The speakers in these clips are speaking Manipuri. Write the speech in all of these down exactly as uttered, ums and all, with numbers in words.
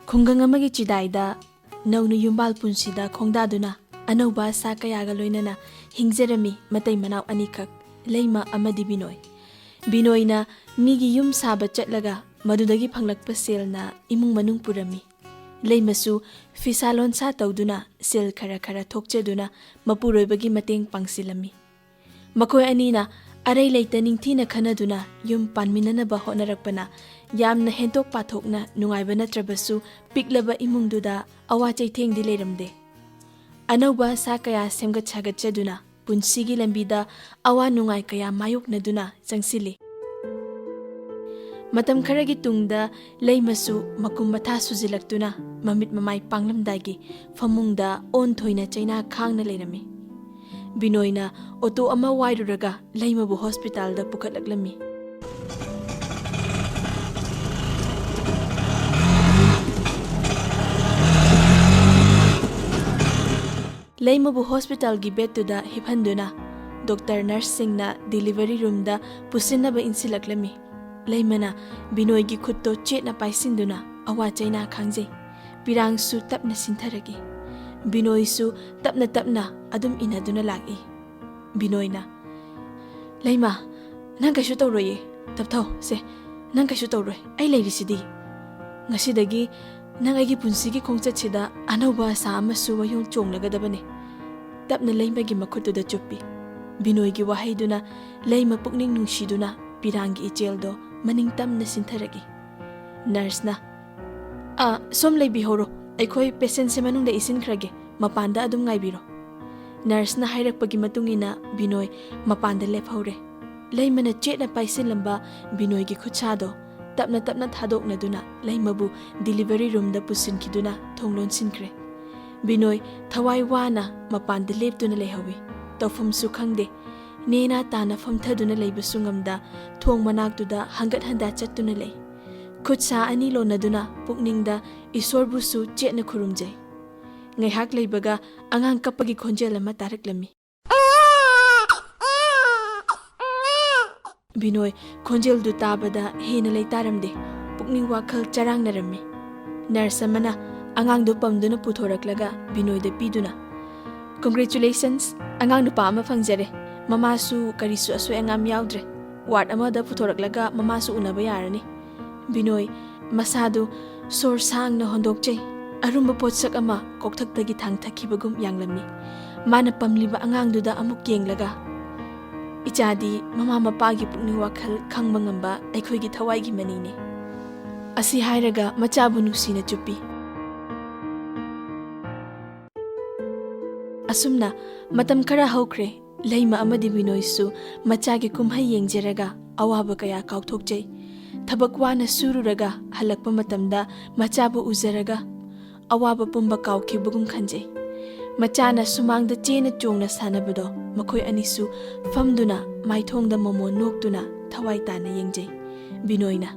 ꯈꯨꯡꯒꯪ ꯑꯃꯒꯤ ꯆꯤꯗꯥꯏꯗ ꯅꯧꯅ ꯌꯨꯝꯕꯥꯜ ꯄꯨꯟꯁꯤꯗ ꯈꯣꯡꯗꯥꯗꯨꯅ ꯑꯅꯧꯕ ꯑꯁꯥ ꯀꯌꯥꯒ ꯂꯣꯏꯅꯅ ꯍꯤꯡꯖꯔꯝꯃꯤ ꯃꯇꯩ ꯃꯅꯥꯎ ꯑꯅꯤꯈꯛ, ꯂꯩꯃ ꯑꯃꯗꯤ ꯕꯤꯅꯣꯏ꯫ ꯕꯤꯅꯣꯏꯅ ꯃꯤꯒꯤ ꯌꯨꯝ ꯁꯥꯕ ꯆꯠꯂꯒ ꯃꯗꯨꯗꯒꯤ ꯐꯪꯂꯛꯄ ꯁꯦꯜꯅ ꯏꯃꯨꯡ ꯃꯅꯨꯡ ꯄꯨꯔꯝꯃꯤ꯫ ꯂꯩꯃꯁꯨ ꯐꯤꯁꯥ ꯂꯣꯟꯁꯥ ꯇꯧꯗꯨꯅ ꯁꯦꯜ ꯈꯔ ꯈꯔ ꯊꯣꯛꯆꯗꯨꯅ ꯃꯄꯨꯔꯣꯏꯕꯒꯤ ꯃꯇꯦꯡ ꯄꯥꯡꯁꯤꯜꯂꯝꯃꯤ꯫ ꯃꯈꯣꯏ ꯑꯅꯤꯅ ꯑꯔꯩ ꯂꯩꯇ ꯅꯤꯡꯊꯤꯅ ꯈꯟꯅꯗꯨꯅ ꯌꯨꯝ ꯄꯥꯟꯃꯤꯟꯅꯅꯕ ꯍꯣꯠꯅꯔꯛꯄꯅ ꯌꯥꯝꯅ ꯍꯦꯟꯗꯣꯛ ꯄꯥꯊꯣꯛꯅ ꯅꯨꯡꯉꯥꯏꯕ ꯅꯠꯇ꯭ꯔꯕꯁꯨ, ꯄꯤꯛꯂꯕ ꯏꯃꯨꯡꯗꯨꯗ ꯑꯋꯥ ꯆꯩꯊꯦꯡꯗꯤ ꯂꯩꯔꯝꯗꯦ꯫ ꯑꯅꯧꯕ ꯑꯁꯥ ꯀꯌꯥ ꯁꯦꯝꯒꯠ ꯁꯥꯒꯠꯆꯗꯨꯅ ꯄꯨꯟꯁꯤꯒꯤ ꯂꯝꯕꯤꯗ ꯑꯋꯥ ꯅꯨꯡꯉꯥꯏ ꯀꯌꯥ ꯃꯥꯌꯣꯛꯅꯗꯨꯅ ꯆꯪꯁꯤꯜꯂꯤ꯫ ꯃꯇꯝ ꯈꯔꯒꯤ ꯇꯨꯡꯗ ꯂꯩꯃꯁꯨ ꯃꯀꯨꯝ ꯃꯊꯥ ꯁꯨꯖꯤꯜꯂꯛꯇꯨꯅ ꯃꯃꯤꯠ ꯃꯃꯥꯏ ꯄꯥꯡꯂꯝꯗꯥꯏꯒꯤ ꯐꯃꯨꯡꯗ ꯑꯣꯟꯊꯣꯏꯅ ꯆꯩꯅꯥ ꯈꯥꯡꯅ ꯂꯩꯔꯝꯃꯤ꯫ ꯕꯤꯅꯣꯏꯅ ꯑꯣꯇꯣ ꯑꯃ ꯋꯥꯏꯔꯨꯔꯒ ꯂꯩꯃꯕꯨ ꯍꯣꯁꯄꯤꯇꯥꯜꯗ ꯄꯨꯈꯠꯂꯛꯂꯝꯃꯤ꯫ ꯂꯩꯃꯕꯨ ꯍꯣꯁꯄꯤꯇꯥꯜꯒꯤ ꯕꯦꯗꯇꯨꯗ ꯍꯤꯞꯍꯟꯗꯨꯅ ꯗꯣꯛꯇꯔ ꯅꯔꯁꯁꯤꯡꯅ ꯗꯤꯂꯤꯚꯔꯤ ꯔꯨꯝꯗ ꯄꯨꯁꯤꯟꯅꯕ ꯏꯟꯁꯤꯜꯂꯛꯂꯝꯃꯤ꯫ ꯂꯩꯃꯅ ꯕꯤꯅꯣꯏꯒꯤ ꯈꯨꯠꯇꯣ ꯆꯦꯠꯅ ꯄꯥꯏꯁꯤꯟꯗꯨꯅ ꯑꯋꯥ ꯆꯩꯅꯥ ꯈꯥꯡꯖꯩ꯫ ꯄꯤꯔꯥꯡꯁꯨ ꯇꯞꯅ ꯁꯤꯟꯊꯔꯛꯏ꯫ ꯕꯤꯅꯣꯏꯁꯨ ꯇꯞꯅ ꯇꯞꯅ ꯑꯗꯨꯝ ꯏꯟꯅꯗꯨꯅ ꯂꯥꯛꯏ꯫ ꯕꯤꯅꯣꯏꯅ, "ꯂꯩꯃ, ꯅꯪ ꯀꯩꯁꯨ ꯇꯧꯔꯣꯏꯌꯦ꯫ ꯇꯞꯊꯧ, ꯁꯦ, ꯅꯪ ꯀꯩꯁꯨ ꯇꯧꯔꯣꯏ꯫ ꯑꯩ ꯂꯩꯔꯤꯁꯤꯗꯤ꯫ ꯉꯁꯤꯗꯒꯤ ꯅꯪ ꯑꯩꯒꯤ ꯄꯨꯟꯁꯤꯒꯤ ꯈꯣꯡꯆꯠꯁꯤꯗ ꯑꯅꯧꯕ ꯑꯁꯥ ꯑꯃꯁꯨ ꯋꯥꯌꯣꯡ ꯆꯣꯡꯂꯒꯗꯕꯅꯦ꯫" ꯇꯞꯅ ꯂꯩꯃꯒꯤ ꯃꯈꯨꯠꯇꯨꯗ ꯆꯨꯞꯄꯤ꯫ ꯕꯤꯅꯣꯏꯒꯤ ꯋꯥꯍꯩꯗꯨꯅ ꯂꯩꯃ ꯄꯨꯛꯅꯤꯡ ꯅꯨꯡꯁꯤꯗꯨꯅ ꯄꯤꯔꯥꯡꯒꯤ ꯏꯆꯦꯜꯗꯣ ꯃꯅꯤꯡ ꯇꯝꯅ ꯁꯤꯟꯊꯔꯛꯏ꯫ ꯅꯔꯁꯅ, "ꯑ, ꯁꯣꯝ ꯂꯩꯕꯤꯍꯧꯔꯣ, ꯑꯩꯈꯣꯏ ꯄꯦꯁꯦꯟꯁꯦ ꯃꯅꯨꯡꯗ ꯏꯁꯤꯟꯈ꯭ꯔꯒꯦ, ꯃꯄꯥꯟꯗ ꯑꯗꯨꯝ ꯉꯥꯏꯕꯤꯔꯣ꯫" ꯅꯔꯁꯅ ꯍꯥꯏꯔꯛꯄꯒꯤ ꯃꯇꯨꯡ ꯏꯟꯅ ꯕꯤꯅꯣꯏ ꯃꯄꯥꯟꯗ ꯂꯦꯞꯍꯧꯔꯦ꯫ ꯂꯩꯃꯅ ꯆꯦꯠꯅ ꯄꯥꯏꯁꯤꯜꯂꯝꯕ ꯕꯤꯅꯣꯏꯒꯤ ꯈꯨꯠꯁꯥꯗꯣ ꯇꯞꯅ ꯇꯞꯅ ꯊꯥꯗꯣꯛꯅꯗꯨꯅ ꯂꯩꯃꯕꯨ ꯗꯤꯂꯤꯚꯔꯤ ꯔꯨꯝꯗ ꯄꯨꯁꯤꯟꯈꯤꯗꯨꯅ ꯊꯣꯡ ꯂꯣꯟꯁꯤꯟꯈ꯭ꯔꯦ꯫ ꯕꯤꯅꯣꯏ ꯊꯋꯥꯏ ꯋꯥꯅ ꯃꯄꯥꯟꯗ ꯂꯦꯞꯇꯨꯅ ꯂꯩꯍꯧꯏ꯫ ꯇꯧꯐꯝꯁꯨ ꯈꯪꯗꯦ꯫ ꯅꯦꯅꯥ ꯇꯥꯅ ꯐꯝꯊꯗꯨꯅ ꯂꯩꯕꯁꯨ ꯉꯝꯗ, ꯊꯣꯡ ꯃꯅꯥꯛꯇꯨꯗ ꯍꯪꯒꯠ ꯍꯟꯗꯥ ꯆꯠꯇꯨꯅ ꯂꯩ꯫ ꯈꯨꯠ ꯁꯥ ꯑꯅꯤ ꯂꯣꯟꯅꯗꯨꯅ ꯄꯨꯛꯅꯤꯡꯗ ꯏꯁꯣꯔꯕꯨꯁꯨ ꯆꯦꯠꯅ ꯈꯨꯔꯨꯝꯖꯩ꯫ ꯉꯥꯏꯍꯥꯛ ꯂꯩꯕꯒ ꯑꯉꯥꯡ ꯀꯞꯄꯒꯤ ꯈꯣꯟꯖꯦꯜ ꯑꯃ ꯇꯥꯔꯛꯂꯝꯃꯤ꯫ ꯕꯤꯅꯣꯏ ꯈꯣꯟꯖꯦꯜꯗꯨ ꯇꯥꯕꯗ ꯍꯦꯟꯅ ꯂꯩꯇꯥꯔꯝꯗꯦ꯫ ꯄꯨꯛꯅꯤꯡ ꯋꯥꯈꯜ ꯆꯔꯥꯡꯅꯔꯝꯃꯤ꯫ ꯅꯔꯁ ꯑꯃꯅ ꯑꯉꯥꯡꯗꯨ ꯄꯝꯗꯨꯅ ꯄꯨꯊꯣꯔꯛꯂꯒ ꯕꯤꯅꯣꯏꯗ ꯄꯤꯗꯨꯅ, "Congratulations, ꯑꯉꯥꯡ ꯅꯨꯄꯥ ꯑꯃ ꯐꯪꯖꯔꯦ꯫ ꯃꯃꯥꯁꯨ ꯀꯔꯤꯁꯨ ꯑꯁꯣꯏ ꯑꯉꯥꯝ ꯌꯥꯎꯗ꯭ꯔꯦ꯫ ꯋꯥꯔꯗ ꯑꯃꯗ ꯄꯨꯊꯣꯔꯛꯂꯒ ꯃꯃꯥꯁꯨ ꯎꯅꯕ ꯌꯥꯔꯅꯤ꯫" ꯕꯤꯅꯣꯏ ꯃꯁꯥꯗꯨ ꯁꯣꯔ ꯁꯥꯡꯅ ꯍꯣꯟꯗꯣꯛꯆꯩ꯫ ꯑꯔꯨꯝꯕ ꯄꯣꯠꯁꯛ ꯑꯃ ꯀꯣꯛꯊꯛꯇꯒꯤ ꯊꯥꯡꯊꯈꯤꯕꯒꯨꯝ ꯌꯥꯡꯂꯝꯃꯤ꯫ ꯃꯥꯅ ꯄꯝꯂꯤꯕ ꯑꯉꯥꯡꯗꯨꯗ ꯑꯃꯨꯛ ꯌꯦꯡꯂꯒ, "ꯏꯆꯥꯗꯤ ꯃꯃꯥ ꯃꯄꯥꯒꯤ ꯄꯨꯛꯅꯤꯡ ꯋꯥꯈꯜ ꯈꯪꯕ ꯉꯝꯕ ꯑꯩꯈꯣꯏꯒꯤ ꯊꯋꯥꯏꯒꯤ ꯃꯅꯤꯅꯤ꯫" ꯑꯁꯤ ꯍꯥꯏꯔꯒ ꯃꯆꯥꯕꯨ ꯅꯨꯡꯁꯤꯅ ꯆꯨꯞꯄꯤ꯫ ꯑꯁꯨꯝꯅ ꯃꯇꯝ ꯈꯔ ꯍꯧꯈ꯭ꯔꯦ꯫ ꯂꯩꯃ ꯑꯃꯗꯤ ꯕꯤꯅꯣꯏꯁꯨ ꯃꯆꯥꯒꯤ ꯀꯨꯝꯍꯩ ꯌꯦꯡꯖꯔꯒ ꯑꯋꯥꯕ ꯀꯌꯥ ꯀꯥꯎꯊꯣꯛꯆꯩ꯫ ꯊꯕꯛ ꯋꯥꯅ ꯁꯨꯔꯨꯔꯒ ꯍꯜꯂꯛꯄ ꯃꯇꯝꯗ ꯃꯆꯥꯕꯨ ꯎꯖꯔꯒ ꯑꯋꯥꯕ ꯄꯨꯝꯕ ꯀꯥꯎꯈꯤꯕꯒꯨꯝ ꯈꯟꯖꯩ꯫ ꯃꯆꯥꯅ ꯁꯨꯃꯥꯡꯗ ꯆꯦꯅ ꯆꯣꯡꯅ ꯁꯥꯟꯅꯕꯗꯣ ꯃꯈꯣꯏ ꯑꯅꯤꯁꯨ ꯐꯝꯗꯨꯅ ꯃꯥꯏꯊꯣꯡꯗ ꯃꯃꯣꯟ ꯅꯣꯛꯇꯨꯅ ꯊꯋꯥꯏ ꯇꯥꯅ ꯌꯦꯡꯖꯩ꯫ ꯕꯤꯅꯣꯏꯅ,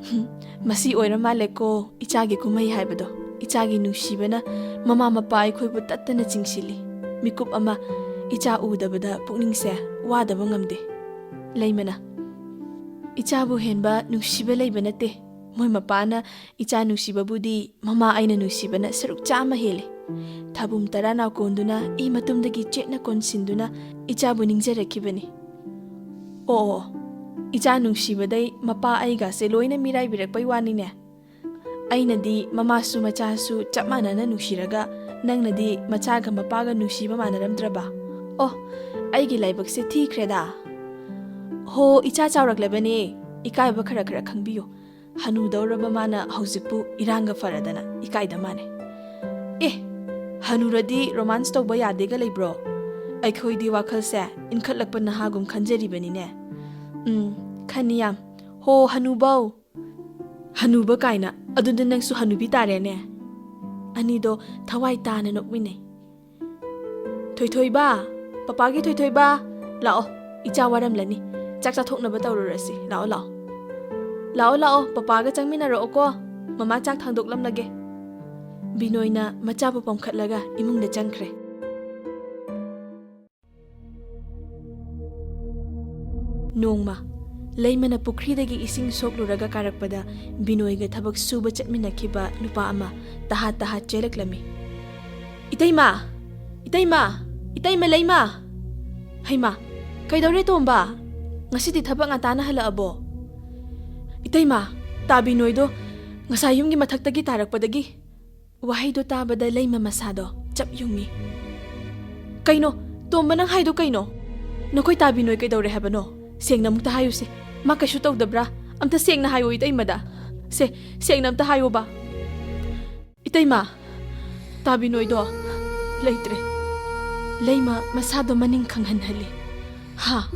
"ꯍꯨꯝ, ꯃꯁꯤ ꯑꯣꯏꯔ ꯃꯥꯜꯂꯦꯀꯣ ꯏꯆꯥꯒꯤ ꯀꯨꯝꯍꯩ ꯍꯥꯏꯕꯗꯣ꯫ ꯏꯆꯥꯒꯤ ꯅꯨꯡꯁꯤꯕꯅ ꯃꯃꯥ ꯃꯄꯥ ꯑꯩꯈꯣꯏꯕꯨ ꯇꯠꯇꯅ ꯆꯤꯡꯁꯤꯜꯂꯤ꯫ ꯃꯤꯀꯨꯞ ꯑꯃ ꯏꯆꯥ ꯎꯗꯕꯗ ꯄꯨꯛꯅꯤꯡꯁꯦ ꯋꯥꯗꯕ ꯉꯝꯗꯦ꯫" ꯂꯩꯃꯅ, "ꯏꯆꯥꯕꯨ ꯍꯦꯟꯕ ꯅꯨꯡꯁꯤꯕ ꯂꯩꯕ ꯅꯠꯇꯦ꯫ ꯃꯣꯏ ꯃꯄꯥꯅ ꯏꯆꯥ ꯅꯨꯡꯁꯤꯕꯕꯨꯗꯤ ꯃꯃꯥ ꯑꯩꯅ ꯅꯨꯡꯁꯤꯕꯅ ꯁꯔꯨꯛ ꯆꯥꯝꯃ ꯍꯦꯜꯂꯤ꯫ ꯊꯥꯕꯨꯝ ꯇꯔꯥ ꯅꯥꯎꯀꯣꯟꯗꯨꯅ ꯏ ꯃꯇꯨꯝꯗꯒꯤ ꯆꯦꯠꯅ ꯀꯣꯟꯁꯤꯟꯗꯨꯅ ꯏꯆꯥꯕꯨ ꯅꯤꯡꯖꯔꯛꯈꯤꯕꯅꯤ꯫ ꯑꯣ, ꯑꯣ, ꯏꯆꯥ ꯅꯨꯡꯁꯤꯕꯗꯩ ꯃꯄꯥ ꯑꯩꯒꯁꯦ ꯂꯣꯏꯅ ꯃꯤꯔꯥꯏꯕꯤꯔꯛꯄꯩ ꯋꯥꯅꯤꯅꯦ꯫ ꯑꯩꯅꯗꯤ ꯃꯃꯥꯁꯨ ꯃꯆꯥꯁꯨ ꯆꯞ ꯃꯥꯟꯅꯅ ꯅꯨꯡꯁꯤꯔꯒ ꯅꯪꯅꯗꯤ ꯃꯆꯥꯒ ꯃꯄꯥꯒ ꯅꯨꯡꯁꯤꯕ ꯃꯥꯟꯅꯔꯝꯗ꯭ꯔꯕ? ꯑꯣ, ꯑꯩꯒꯤ ꯂꯥꯏꯕꯛꯁꯦ ꯊꯤꯈ꯭ꯔꯦꯗ꯫ ꯍꯣ, ꯏꯆꯥ ꯆꯥꯎꯔꯛꯂꯕꯅꯦ꯫ ꯏꯀꯥꯏꯕ ꯈꯔ ꯈꯔ ꯈꯪꯕꯤꯌꯨ꯫ ꯍꯅꯨꯗꯧꯔꯕ ꯃꯥꯅ ꯍꯧꯖꯤꯛꯄꯨ ꯏꯔꯥꯡꯒ ꯐꯔꯗꯅ ꯏꯀꯥꯏꯗ ꯃꯥꯟꯅꯦ꯫ ꯑꯦ, ꯍꯅꯨꯔꯗꯤ ꯔꯣꯃꯥꯟꯁ ꯇꯧꯕ ꯌꯥꯗꯦꯒ ꯂꯩꯕ꯭ꯔꯣ? ꯑꯩꯈꯣꯏꯗꯤ ꯋꯥꯈꯜꯁꯦ ꯏꯟꯈꯠꯂꯛꯄ ꯅꯍꯥꯒꯨꯝ ꯈꯟꯖꯔꯤꯕꯅꯤꯅꯦ꯫ ꯎꯝ, ꯈꯟꯅꯤ ꯌꯥꯝ꯫ ꯍꯣ, ꯍꯅꯨꯕꯧ꯫ ꯍꯅꯨꯕ ꯀꯥꯏꯅ, ꯑꯗꯨꯗꯤ ꯅꯪꯁꯨ ꯍꯅꯨꯕꯤ ꯇꯥꯔꯦꯅꯦ꯫ ꯑꯅꯤꯗꯣ ꯊꯋꯥꯏ ꯇꯥꯅ ꯅꯣꯛꯃꯤꯟꯅꯩ꯫ ꯊꯣꯏꯊꯣꯏꯕ, ꯄꯄꯥꯒꯤ ꯊꯣꯏꯊꯣꯏꯕ, ꯂꯥꯛꯑꯣ, ꯏꯆꯥ ꯋꯥꯔꯝꯂꯅꯤ꯫ ꯆꯥꯛ ꯆꯥꯊꯣꯛꯅꯕ ꯇꯧꯔꯨꯔꯁꯤ꯫ ꯂꯥꯛꯑꯣ, ꯂꯥꯛꯑꯣ꯫ ꯂꯥꯛꯑꯣ, ꯂꯥꯛꯑꯣ, ꯄꯄꯥꯒ ꯆꯪꯃꯤꯟꯅꯔꯛꯑꯣꯀꯣ꯫ ꯃꯃꯥ ꯆꯥꯛ ꯊꯥꯡꯗꯣꯛꯂꯝꯂꯒꯦ꯫ ꯕꯤꯅꯣꯏꯅ ꯃꯆꯥꯕꯨ ꯄꯝꯈꯠꯂꯒ ꯏꯃꯨꯡꯗ ꯆꯪꯈ꯭ꯔꯦ꯫ ꯅꯣꯡꯃ ꯂꯩꯃꯅ ꯄꯨꯈ꯭ꯔꯤꯗꯒꯤ ꯏꯁꯤꯡ ꯁꯣꯛꯂꯨꯔꯒ ꯀꯥꯔꯛꯄꯗ ꯕꯤꯅꯣꯏꯒ ꯊꯕꯛ ꯁꯨꯕ ꯆꯠꯃꯤꯟꯅꯈꯤꯕ ꯅꯨꯄꯥ ꯑꯃ ꯇꯍꯥꯠ ꯇꯍꯥꯠ ꯆꯦꯜꯂꯛꯂꯝꯃꯤ꯫ "ꯏꯇꯩꯃ! ꯏꯇꯩꯃ! ꯏꯇꯩꯃ ꯂꯩꯃ!" "ꯍꯩꯃ, ꯀꯩꯗꯧꯔꯦ ꯇꯣꯝꯕ? ꯉꯁꯤꯗꯤ ꯊꯕꯛ ꯉꯟꯇꯥꯅ ꯍꯜꯂꯛꯑꯕꯣ?" "ꯏꯇꯩꯃ, ꯇꯥ ꯕꯤꯅꯣꯏꯗꯣ ꯉꯁꯥꯏ ꯌꯨꯝꯒꯤ ꯃꯊꯛꯇꯒꯤ ꯇꯥꯔꯛꯄꯗꯒꯤ"꯫ ꯋꯥꯍꯩꯗꯣ ꯇꯥꯕꯗ ꯂꯩꯃ ꯃꯁꯥꯗꯣ ꯆꯞ ꯌꯨꯡꯉꯤ꯫ "ꯀꯩꯅꯣ? ꯇꯣꯝꯕ, ꯅꯪ ꯍꯥꯏꯗꯣ ꯀꯩꯅꯣ? ꯅꯈꯣꯏ ꯇꯥ ꯕꯤꯅꯣꯏ ꯀꯩꯗꯧꯔꯦ ꯍꯥꯏꯕꯅꯣ? ꯁꯦꯡꯅ ꯑꯃꯨꯛꯇ ꯍꯥꯏꯌꯨꯁꯦ꯫ ꯃꯥ ꯀꯩꯁꯨ ꯇꯧꯗꯕ꯭ꯔꯥ? ꯑꯝꯇ ꯁꯦꯡꯅ ꯍꯥꯏꯌꯣ ꯏꯇꯩꯃꯗ꯫ ꯁꯦ, ꯁꯦꯡꯅ ꯑꯝꯇ ꯍꯥꯏꯌꯣꯕ꯫" "ꯏꯇꯩꯃ, ꯇꯥ ꯕꯤꯅꯣꯏꯗꯣ ꯂꯩꯇ꯭ꯔꯦ꯫" ꯂꯩꯃ ꯃꯁꯥꯗꯣ ꯃꯅꯤꯡ ꯈꯪꯍꯟꯍꯜꯂꯤ꯫ "ꯍꯥ?"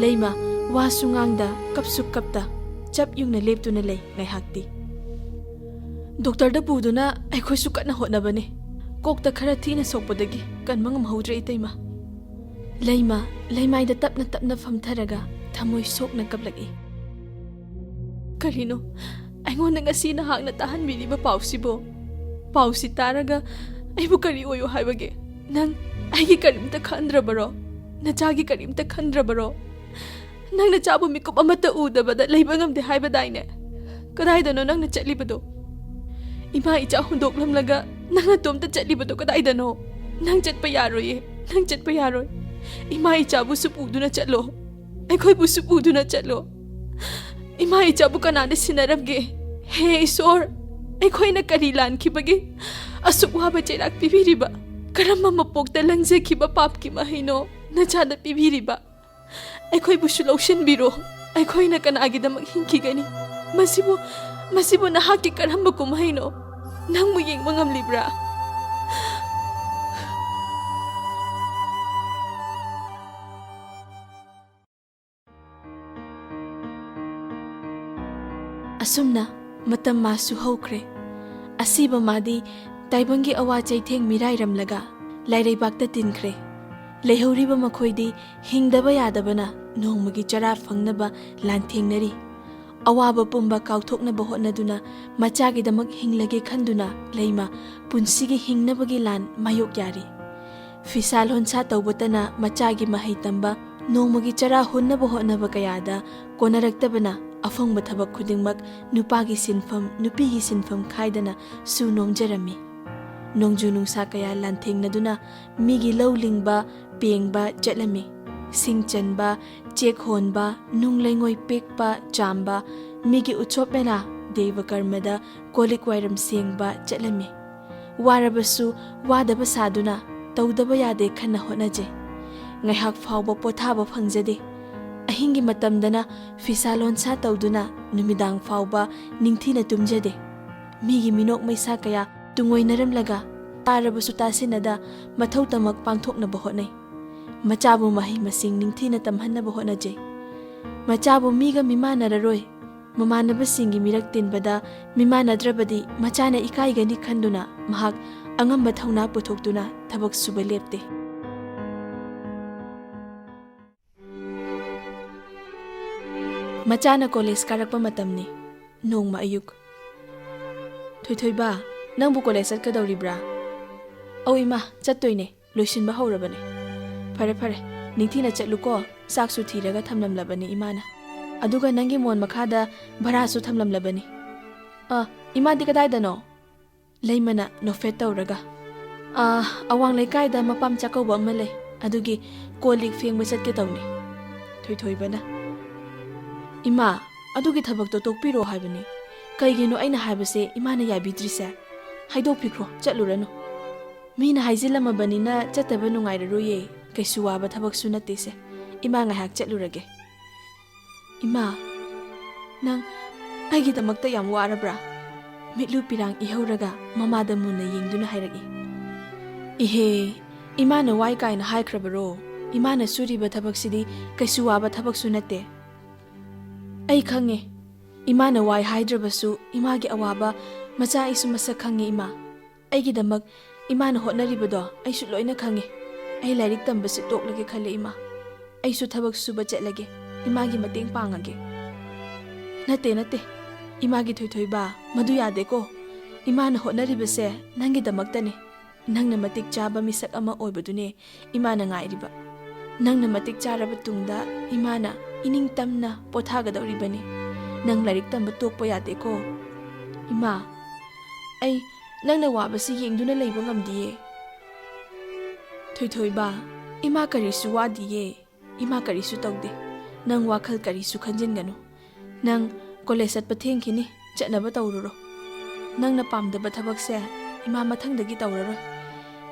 ꯂꯩꯃ ꯋꯥꯁꯨ ꯉꯥꯡꯗ, ꯀꯞꯁꯨ ꯀꯞꯇ, ꯆꯞ ꯌꯨꯡꯅ ꯂꯦꯞꯇꯨꯅ ꯂꯩ ꯉꯥꯏꯍꯥꯛꯇꯤ꯫ "ꯗꯣꯛꯇꯔꯗ ꯄꯨꯗꯨꯅ ꯑꯩꯈꯣꯏꯁꯨ ꯀꯟꯅ ꯍꯣꯠꯅꯕꯅꯤ꯫ ꯀꯣꯛꯇ ꯈꯔ ꯊꯤꯅ ꯁꯣꯛꯄꯗꯒꯤ ꯀꯟꯕ ꯉꯝꯍꯧꯗ꯭ꯔꯦ ꯏꯇꯩꯃ꯫" ꯂꯩꯃ ꯂꯩꯃꯥꯏꯗ ꯇꯞꯅ ꯇꯞꯅ ꯐꯝꯊꯔꯒ ꯊꯃꯣꯏ ꯁꯣꯛꯅ ꯀꯞꯂꯛꯏ꯫ "ꯀꯔꯤꯅꯣ ꯑꯩꯉꯣꯟꯗ ꯉꯁꯤ ꯅꯍꯥꯛꯅ ꯇꯥꯍꯟꯕꯤꯔꯤꯕ ꯄꯥꯎꯁꯤꯕꯣ? ꯄꯥꯎꯁꯤ ꯇꯥꯔꯒ ꯑꯩꯕꯨ ꯀꯔꯤ ꯑꯣꯏꯌꯣ ꯍꯥꯏꯕꯒꯦ? ꯅꯪ ꯑꯩꯒꯤ ꯀꯔꯤꯝꯇ ꯈꯟꯗ꯭ꯔꯕꯔꯣ? ꯅꯆꯥꯒꯤ ꯀꯔꯤꯝꯇ ꯈꯟꯗ꯭ꯔꯕꯔꯣ? ꯅꯪ ꯅꯆꯥꯕꯨ ꯃꯤꯀꯨꯞ ꯑꯃꯠꯇ ꯎꯗꯕꯗ ꯂꯩꯕ ꯉꯝꯗꯦ ꯍꯥꯏꯕꯗꯥꯏꯅꯦ? ꯀꯗꯥꯏꯗꯅꯣ ꯅꯪꯅ ꯆꯠꯂꯤꯕꯗꯣ? ꯏꯃꯥ ꯏꯆꯥ ꯍꯨꯟꯗꯣꯛꯂꯝꯂꯒ ꯅꯪ ꯅꯇꯣꯝꯇ ꯆꯠꯂꯤꯕꯗꯣ ꯀꯗꯥꯏꯗꯅꯣ? ꯅꯪ ꯆꯠꯄ ꯌꯥꯔꯣꯏꯌꯦ, ꯅꯪ ꯆꯠꯄ ꯌꯥꯔꯣꯏ꯫ ꯏꯃꯥ ꯏꯆꯥꯕꯨꯁꯨ ꯄꯨꯗꯨꯅ ꯆꯠꯂꯣ, ꯑꯩꯈꯣꯏꯕꯨꯁꯨ ꯄꯨꯗꯨꯅ ꯆꯠꯂꯣ꯫ ꯏꯃꯥ ꯏꯆꯥꯕꯨ ꯀꯅꯥꯅ ꯁꯤꯟꯅꯔꯝꯒꯦ? ꯍꯦ ꯏꯁꯣꯔ, ꯑꯩꯈꯣꯏꯅ ꯀꯔꯤ ꯂꯥꯟꯈꯤꯕꯒꯦ ꯑꯁꯨꯛ ꯋꯥꯕ ꯆꯩꯔꯥꯛ ꯄꯤꯕꯤꯔꯤꯕ? ꯀꯔꯝꯕ ꯃꯄꯣꯛꯇ ꯂꯪꯖꯈꯤꯕ ꯄꯥꯞꯀꯤ ꯃꯍꯩꯅꯣ ꯅꯆꯥꯗ ꯄꯤꯕꯤꯔꯤꯕ? ꯑꯩꯈꯣꯏꯕꯨꯁꯨ ꯂꯧꯁꯤꯟꯕꯤꯔꯣ꯫ ꯑꯩꯈꯣꯏꯅ ꯀꯅꯥꯒꯤꯗꯃꯛ ꯍꯤꯡꯈꯤꯒꯅꯤ? ꯃꯁꯤꯕꯨ, ꯃꯁꯤꯕꯨ ꯅꯍꯥꯛꯀꯤ ꯀꯔꯝꯕ ꯀꯨꯝꯍꯩꯅꯣ? ꯅꯪꯕꯨ ꯌꯦꯡꯕ ꯉꯝꯂꯤꯕ꯭ꯔꯥ?" ꯑꯁꯨꯝꯅ ꯃꯇꯝ ꯃꯥꯁꯨ ꯍꯧꯈ꯭ꯔꯦ꯫ ꯑꯁꯤꯕ ꯃꯥꯗꯤ ꯇꯥꯏꯕꯪꯒꯤ ꯑꯋꯥ ꯆꯩꯊꯦꯡ ꯃꯤꯔꯥꯏꯔꯝꯂꯒ ꯂꯥꯏꯔꯩꯕꯥꯛꯇ ꯇꯤꯟꯈ꯭ꯔꯦ꯫ ꯂꯩꯍꯧꯔꯤꯕ ꯃꯈꯣꯏꯗꯤ ꯍꯤꯡꯗꯕ ꯌꯥꯗꯕꯅ ꯅꯣꯡꯃꯒꯤ ꯆꯔꯥ ꯐꯪꯅꯕ ꯂꯥꯟꯊꯦꯡꯅꯔꯤ꯫ ꯑꯋꯥꯕ ꯄꯨꯝꯕ ꯀꯥꯎꯊꯣꯛꯅꯕ ꯍꯣꯠꯅꯗꯨꯅ ꯃꯆꯥꯒꯤꯗꯃꯛ ꯍꯤꯡꯂꯒꯦ ꯈꯟꯗꯨꯅ ꯂꯩꯃ ꯄꯨꯟꯁꯤꯒꯤ ꯍꯤꯡꯅꯕꯒꯤ ꯂꯥꯟ ꯃꯥꯌꯣꯛ ꯌꯥꯔꯤ꯫ ꯐꯤꯁꯥ ꯂꯣꯟꯁꯥ ꯇꯧꯕꯇꯅ ꯃꯆꯥꯒꯤ ꯃꯍꯩ ꯇꯝꯕ, ꯅꯣꯡꯃꯒꯤ ꯆꯔꯥ ꯍꯨꯟꯅꯕ ꯍꯣꯠꯅꯕ ꯀꯌꯥꯗ ꯀꯣꯟꯅꯔꯛꯇꯕꯅ ꯑꯐꯪꯕ ꯊꯕꯛ ꯈꯨꯗꯤꯡꯃꯛ ꯅꯨꯄꯥꯒꯤ ꯁꯤꯟꯐꯝ, ꯅꯨꯄꯤꯒꯤ ꯁꯤꯟꯐꯝ ꯈꯥꯏꯗꯅ ꯁꯨ ꯅꯣꯝꯖꯔꯝꯃꯤ꯫ ꯅꯣꯡꯖꯨ ꯅꯨꯡꯁꯥ ꯀꯌꯥ ꯂꯥꯟꯊꯦꯡꯅꯗꯨꯅ ꯃꯤꯒꯤ ꯂꯧ ꯂꯤꯡꯕ, ꯄꯦꯡꯕ ꯆꯠꯂꯝꯃꯤ꯫ ꯁꯤꯡ ꯆꯟꯕ, ꯆꯦꯛ ꯍꯣꯟꯕ, ꯅꯨꯡ ꯂꯩꯉꯣꯏ ꯄꯦꯛꯄ, ꯆꯥꯝꯕ, ꯃꯤꯒꯤ ꯎꯠꯁꯣꯞ ꯃꯦꯂꯥ, ꯗꯦꯕ ꯀꯔꯃꯗ ꯀꯣꯜ ꯂꯤꯛ ꯋꯥꯏꯔꯝ ꯁꯦꯡꯕ ꯆꯠꯂꯝꯃꯤ꯫ ꯋꯥꯔꯕꯁꯨ ꯋꯥꯗꯕ ꯁꯥꯗꯨꯅ ꯇꯧꯗꯕ ꯌꯥꯗꯦ ꯈꯟꯅ ꯍꯣꯠꯅꯖꯩ꯫ ꯉꯥꯏꯍꯥꯛ ꯐꯥꯎꯕ ꯄꯣꯊꯥꯕ ꯐꯪꯖꯗꯦ꯫ ꯑꯍꯤꯡꯒꯤ ꯃꯇꯝꯗꯅ ꯐꯤꯁꯥ ꯂꯣꯟꯁꯥ ꯇꯧꯗꯨꯅ ꯅꯨꯃꯤꯗꯥꯡ ꯐꯥꯎꯕ ꯅꯤꯡꯊꯤꯅ ꯇꯨꯝꯖꯗꯦ꯫ ꯃꯤꯒꯤ ꯃꯤꯅꯣꯛ ꯃꯩꯁꯥ ꯀꯌꯥ ꯇꯨꯡꯑꯣꯏꯅꯔꯝꯂꯒ ꯇꯥꯔꯕꯁꯨ ꯇꯥꯁꯤꯟꯅꯗ ꯃꯊꯧ ꯇꯃꯛ ꯄꯥꯡꯊꯣꯛꯅꯕ ꯍꯣꯠꯅꯩ꯫ ꯃꯆꯥꯕꯨ ꯃꯍꯩ ꯃꯁꯤꯡ ꯅꯤꯡꯊꯤꯅ ꯇꯝꯍꯟꯅꯕ ꯍꯣꯠꯅꯖꯩ꯫ ꯃꯆꯥꯕꯨ ꯃꯤꯒ ꯃꯤꯃꯥꯟꯅꯔꯔꯣꯏ, ꯃꯃꯥꯟꯅꯕꯁꯤꯡꯒꯤ ꯃꯤꯔꯛ ꯇꯤꯟꯕꯗ ꯃꯤꯃꯥꯟꯅꯗ꯭ꯔꯕꯗꯤ ꯃꯆꯥꯅ ꯏꯀꯥꯏꯒꯅꯤ ꯈꯟꯗꯨꯅ ꯃꯍꯥꯛ ꯑꯉꯝꯕ ꯊꯧꯅꯥ ꯄꯨꯊꯣꯛꯇꯨꯅ ꯊꯕꯛ ꯁꯨꯕ ꯂꯦꯞꯇꯦ꯫ ꯃꯆꯥꯅ ꯀꯣꯂꯦꯖ ꯀꯥꯔꯛꯄ ꯃꯇꯝꯅꯤ꯫ ꯅꯣꯡꯃ ꯑꯌꯨꯛ, "ꯊꯣꯏꯊꯣꯏꯕ, ꯅꯪꯕꯨ ꯀꯣꯂꯦꯖ ꯆꯠꯀꯗꯧꯔꯤꯕ꯭ꯔꯥ?" "ꯑꯧ ꯏꯃꯥ, ꯆꯠꯇꯣꯏꯅꯦ, ꯂꯣꯏꯁꯤꯟꯕ ꯍꯧꯔꯕꯅꯦ꯫" "ꯐꯔꯦ ꯐꯔꯦ, ꯅꯤꯡꯊꯤꯅ ꯆꯠꯂꯨꯀꯣ, ꯆꯥꯛꯁꯨ ꯊꯤꯔꯒ ꯊꯝꯂꯝꯂꯕꯅꯤ ꯏꯃꯥꯅ꯫ ꯑꯗꯨꯒ ꯅꯪꯒꯤ ꯃꯣꯟ ꯃꯈꯥꯗ ꯚꯔꯥꯁꯨ ꯊꯝꯂꯝꯂꯕꯅꯤ꯫" "ꯑ, ꯏꯃꯥꯗꯤ ꯀꯗꯥꯏꯗꯅꯣ?" ꯂꯩꯃꯅ ꯅꯣꯛꯐꯦꯠ ꯇꯧꯔꯒ, "ꯑ, ꯑꯋꯥꯡ ꯂꯩꯀꯥꯏꯗ ꯃꯄꯥꯝ ꯆꯥꯛꯀꯧꯕ ꯑꯃ ꯂꯩ, ꯑꯗꯨꯒꯤ ꯀꯣꯜ ꯂꯤꯛ ꯐꯦꯡꯕ ꯆꯠꯀꯦ ꯇꯧꯅꯤ꯫" ꯊꯣꯏꯊꯣꯏꯕꯅ, "ꯏꯃꯥ, ꯑꯗꯨꯒꯤ ꯊꯕꯛꯇꯣ ꯇꯣꯛꯄꯤꯔꯣ ꯍꯥꯏꯕꯅꯤ꯫ ꯀꯩꯒꯤꯅꯣ ꯑꯩꯅ ꯍꯥꯏꯕꯁꯦ ꯏꯃꯥꯅ ꯌꯥꯕꯤꯗ꯭ꯔꯤꯁꯦ? ꯍꯥꯏꯗꯣꯛꯄꯤꯈ꯭ꯔꯣ, ꯆꯠꯂꯨꯔꯅꯨ꯫ ꯃꯤꯅ ꯍꯥꯏꯖꯤꯜꯂꯝꯃꯕꯅꯤꯅ ꯆꯠꯇꯕ ꯅꯨꯡꯉꯥꯏꯔꯔꯣꯏꯌꯦ꯫ ꯀꯩꯁꯨ ꯋꯥꯕ ꯊꯕꯛꯁꯨ ꯅꯠꯇꯦꯁꯦ꯫ ꯏꯃꯥ ꯉꯥꯏꯍꯥꯛ ꯆꯠꯂꯨꯔꯒꯦ꯫" "ꯏꯃꯥ, ꯅꯪ ꯑꯩꯒꯤꯗꯃꯛꯇ ꯌꯥꯝ ꯋꯥꯔꯕ꯭ꯔꯥ?" ꯃꯤꯠꯂꯨ ꯄꯤꯔꯥꯡ ꯏꯍꯧꯔꯒ ꯃꯃꯥꯗ ꯃꯨꯟꯅ ꯌꯦꯡꯗꯨꯅ ꯍꯥꯏꯔꯛꯏ꯫ "ꯏꯍꯦ, ꯏꯃꯥꯅ ꯋꯥꯏ ꯀꯥꯏꯅ ꯍꯥꯏꯈ꯭ꯔꯕꯔꯣ? ꯏꯃꯥꯅ ꯁꯨꯔꯤꯕ ꯊꯕꯛꯁꯤꯗꯤ ꯀꯩꯁꯨ ꯋꯥꯕ ꯊꯕꯛꯁꯨ ꯅꯠꯇꯦ꯫ ꯑꯩ ꯈꯪꯉꯦ, ꯏꯃꯥꯅ ꯋꯥꯏ ꯍꯥꯏꯗ꯭ꯔꯕꯁꯨ ꯏꯃꯥꯒꯤ ꯑꯋꯥꯕ ꯃꯆꯥ ꯑꯩꯁꯨ ꯃꯁꯛ ꯈꯪꯉꯦ ꯏꯃꯥ꯫ ꯑꯩꯒꯤꯗꯃꯛ ꯏꯃꯥꯅ ꯍꯣꯠꯅꯔꯤꯕꯗꯣ ꯑꯩꯁꯨ ꯂꯣꯏꯅ ꯈꯪꯉꯦ꯫ ꯑꯩ ꯂꯥꯏꯔꯤꯛ ꯇꯝꯕꯁꯤ ꯇꯣꯛꯂꯒꯦ ꯈꯜꯂꯦ ꯏꯃꯥ꯫ ꯑꯩꯁꯨ ꯊꯕꯛ ꯁꯨꯕ ꯆꯠꯂꯒꯦ, ꯏꯃꯥꯒꯤ ꯃꯇꯦꯡ ꯄꯥꯡꯉꯒꯦ꯫" "ꯅꯠꯇꯦ, ꯅꯠꯇꯦ, ꯏꯃꯥꯒꯤ ꯊꯣꯏꯊꯣꯏꯕ, ꯃꯗꯨ ꯌꯥꯗꯦꯀꯣ꯫ ꯏꯃꯥꯅ ꯍꯣꯠꯅꯔꯤꯕꯁꯦ ꯅꯪꯒꯤꯗꯃꯛꯇꯅꯦ꯫ ꯅꯪꯅ ꯃꯇꯤꯛ ꯆꯥꯕ ꯃꯤꯁꯛ ꯑꯃ ꯑꯣꯏꯕꯗꯨꯅꯦ ꯏꯃꯥꯅ ꯉꯥꯏꯔꯤꯕ꯫ ꯅꯪꯅ ꯃꯇꯤꯛ ꯆꯥꯔꯕ ꯇꯨꯡꯗ ꯏꯃꯥꯅ ꯏꯅꯤꯡ ꯇꯝꯅ ꯄꯣꯊꯥꯒꯗꯧꯔꯤꯕꯅꯤ꯫ ꯅꯪ ꯂꯥꯏꯔꯤꯛ ꯇꯝꯕ ꯇꯣꯛꯄ ꯌꯥꯗꯦꯀꯣ꯫ ꯏꯃꯥ, ꯑꯩ ꯅꯪꯅ ꯋꯥꯕꯁꯤ ꯌꯦꯡꯗꯨꯅ ꯂꯩꯕ ꯉꯝꯗꯤꯌꯦ꯫ ꯊꯣꯏꯊꯣꯏꯕ, ꯏꯃꯥ ꯀꯔꯤꯁꯨ ꯋꯥꯗꯤꯌꯦ꯫ ꯏꯃꯥ ꯀꯔꯤꯁꯨ ꯇꯧꯗꯦ꯫ ꯅꯪ ꯋꯥꯈꯜ ꯀꯔꯤꯁꯨ ꯈꯟꯖꯤꯟꯒꯅꯨ꯫ ꯅꯪ ꯀꯣꯂꯦꯖ ꯆꯠꯄ ꯊꯦꯡꯈꯤꯅꯤ, ꯆꯠꯅꯕ ꯇꯧꯔꯨꯔꯣ꯫ ꯅꯪꯅ ꯄꯥꯝꯗꯕ ꯊꯕꯛꯁꯦ ꯏꯃꯥ ꯃꯊꯪꯗꯒꯤ ꯇꯧꯔꯔꯣꯏ꯫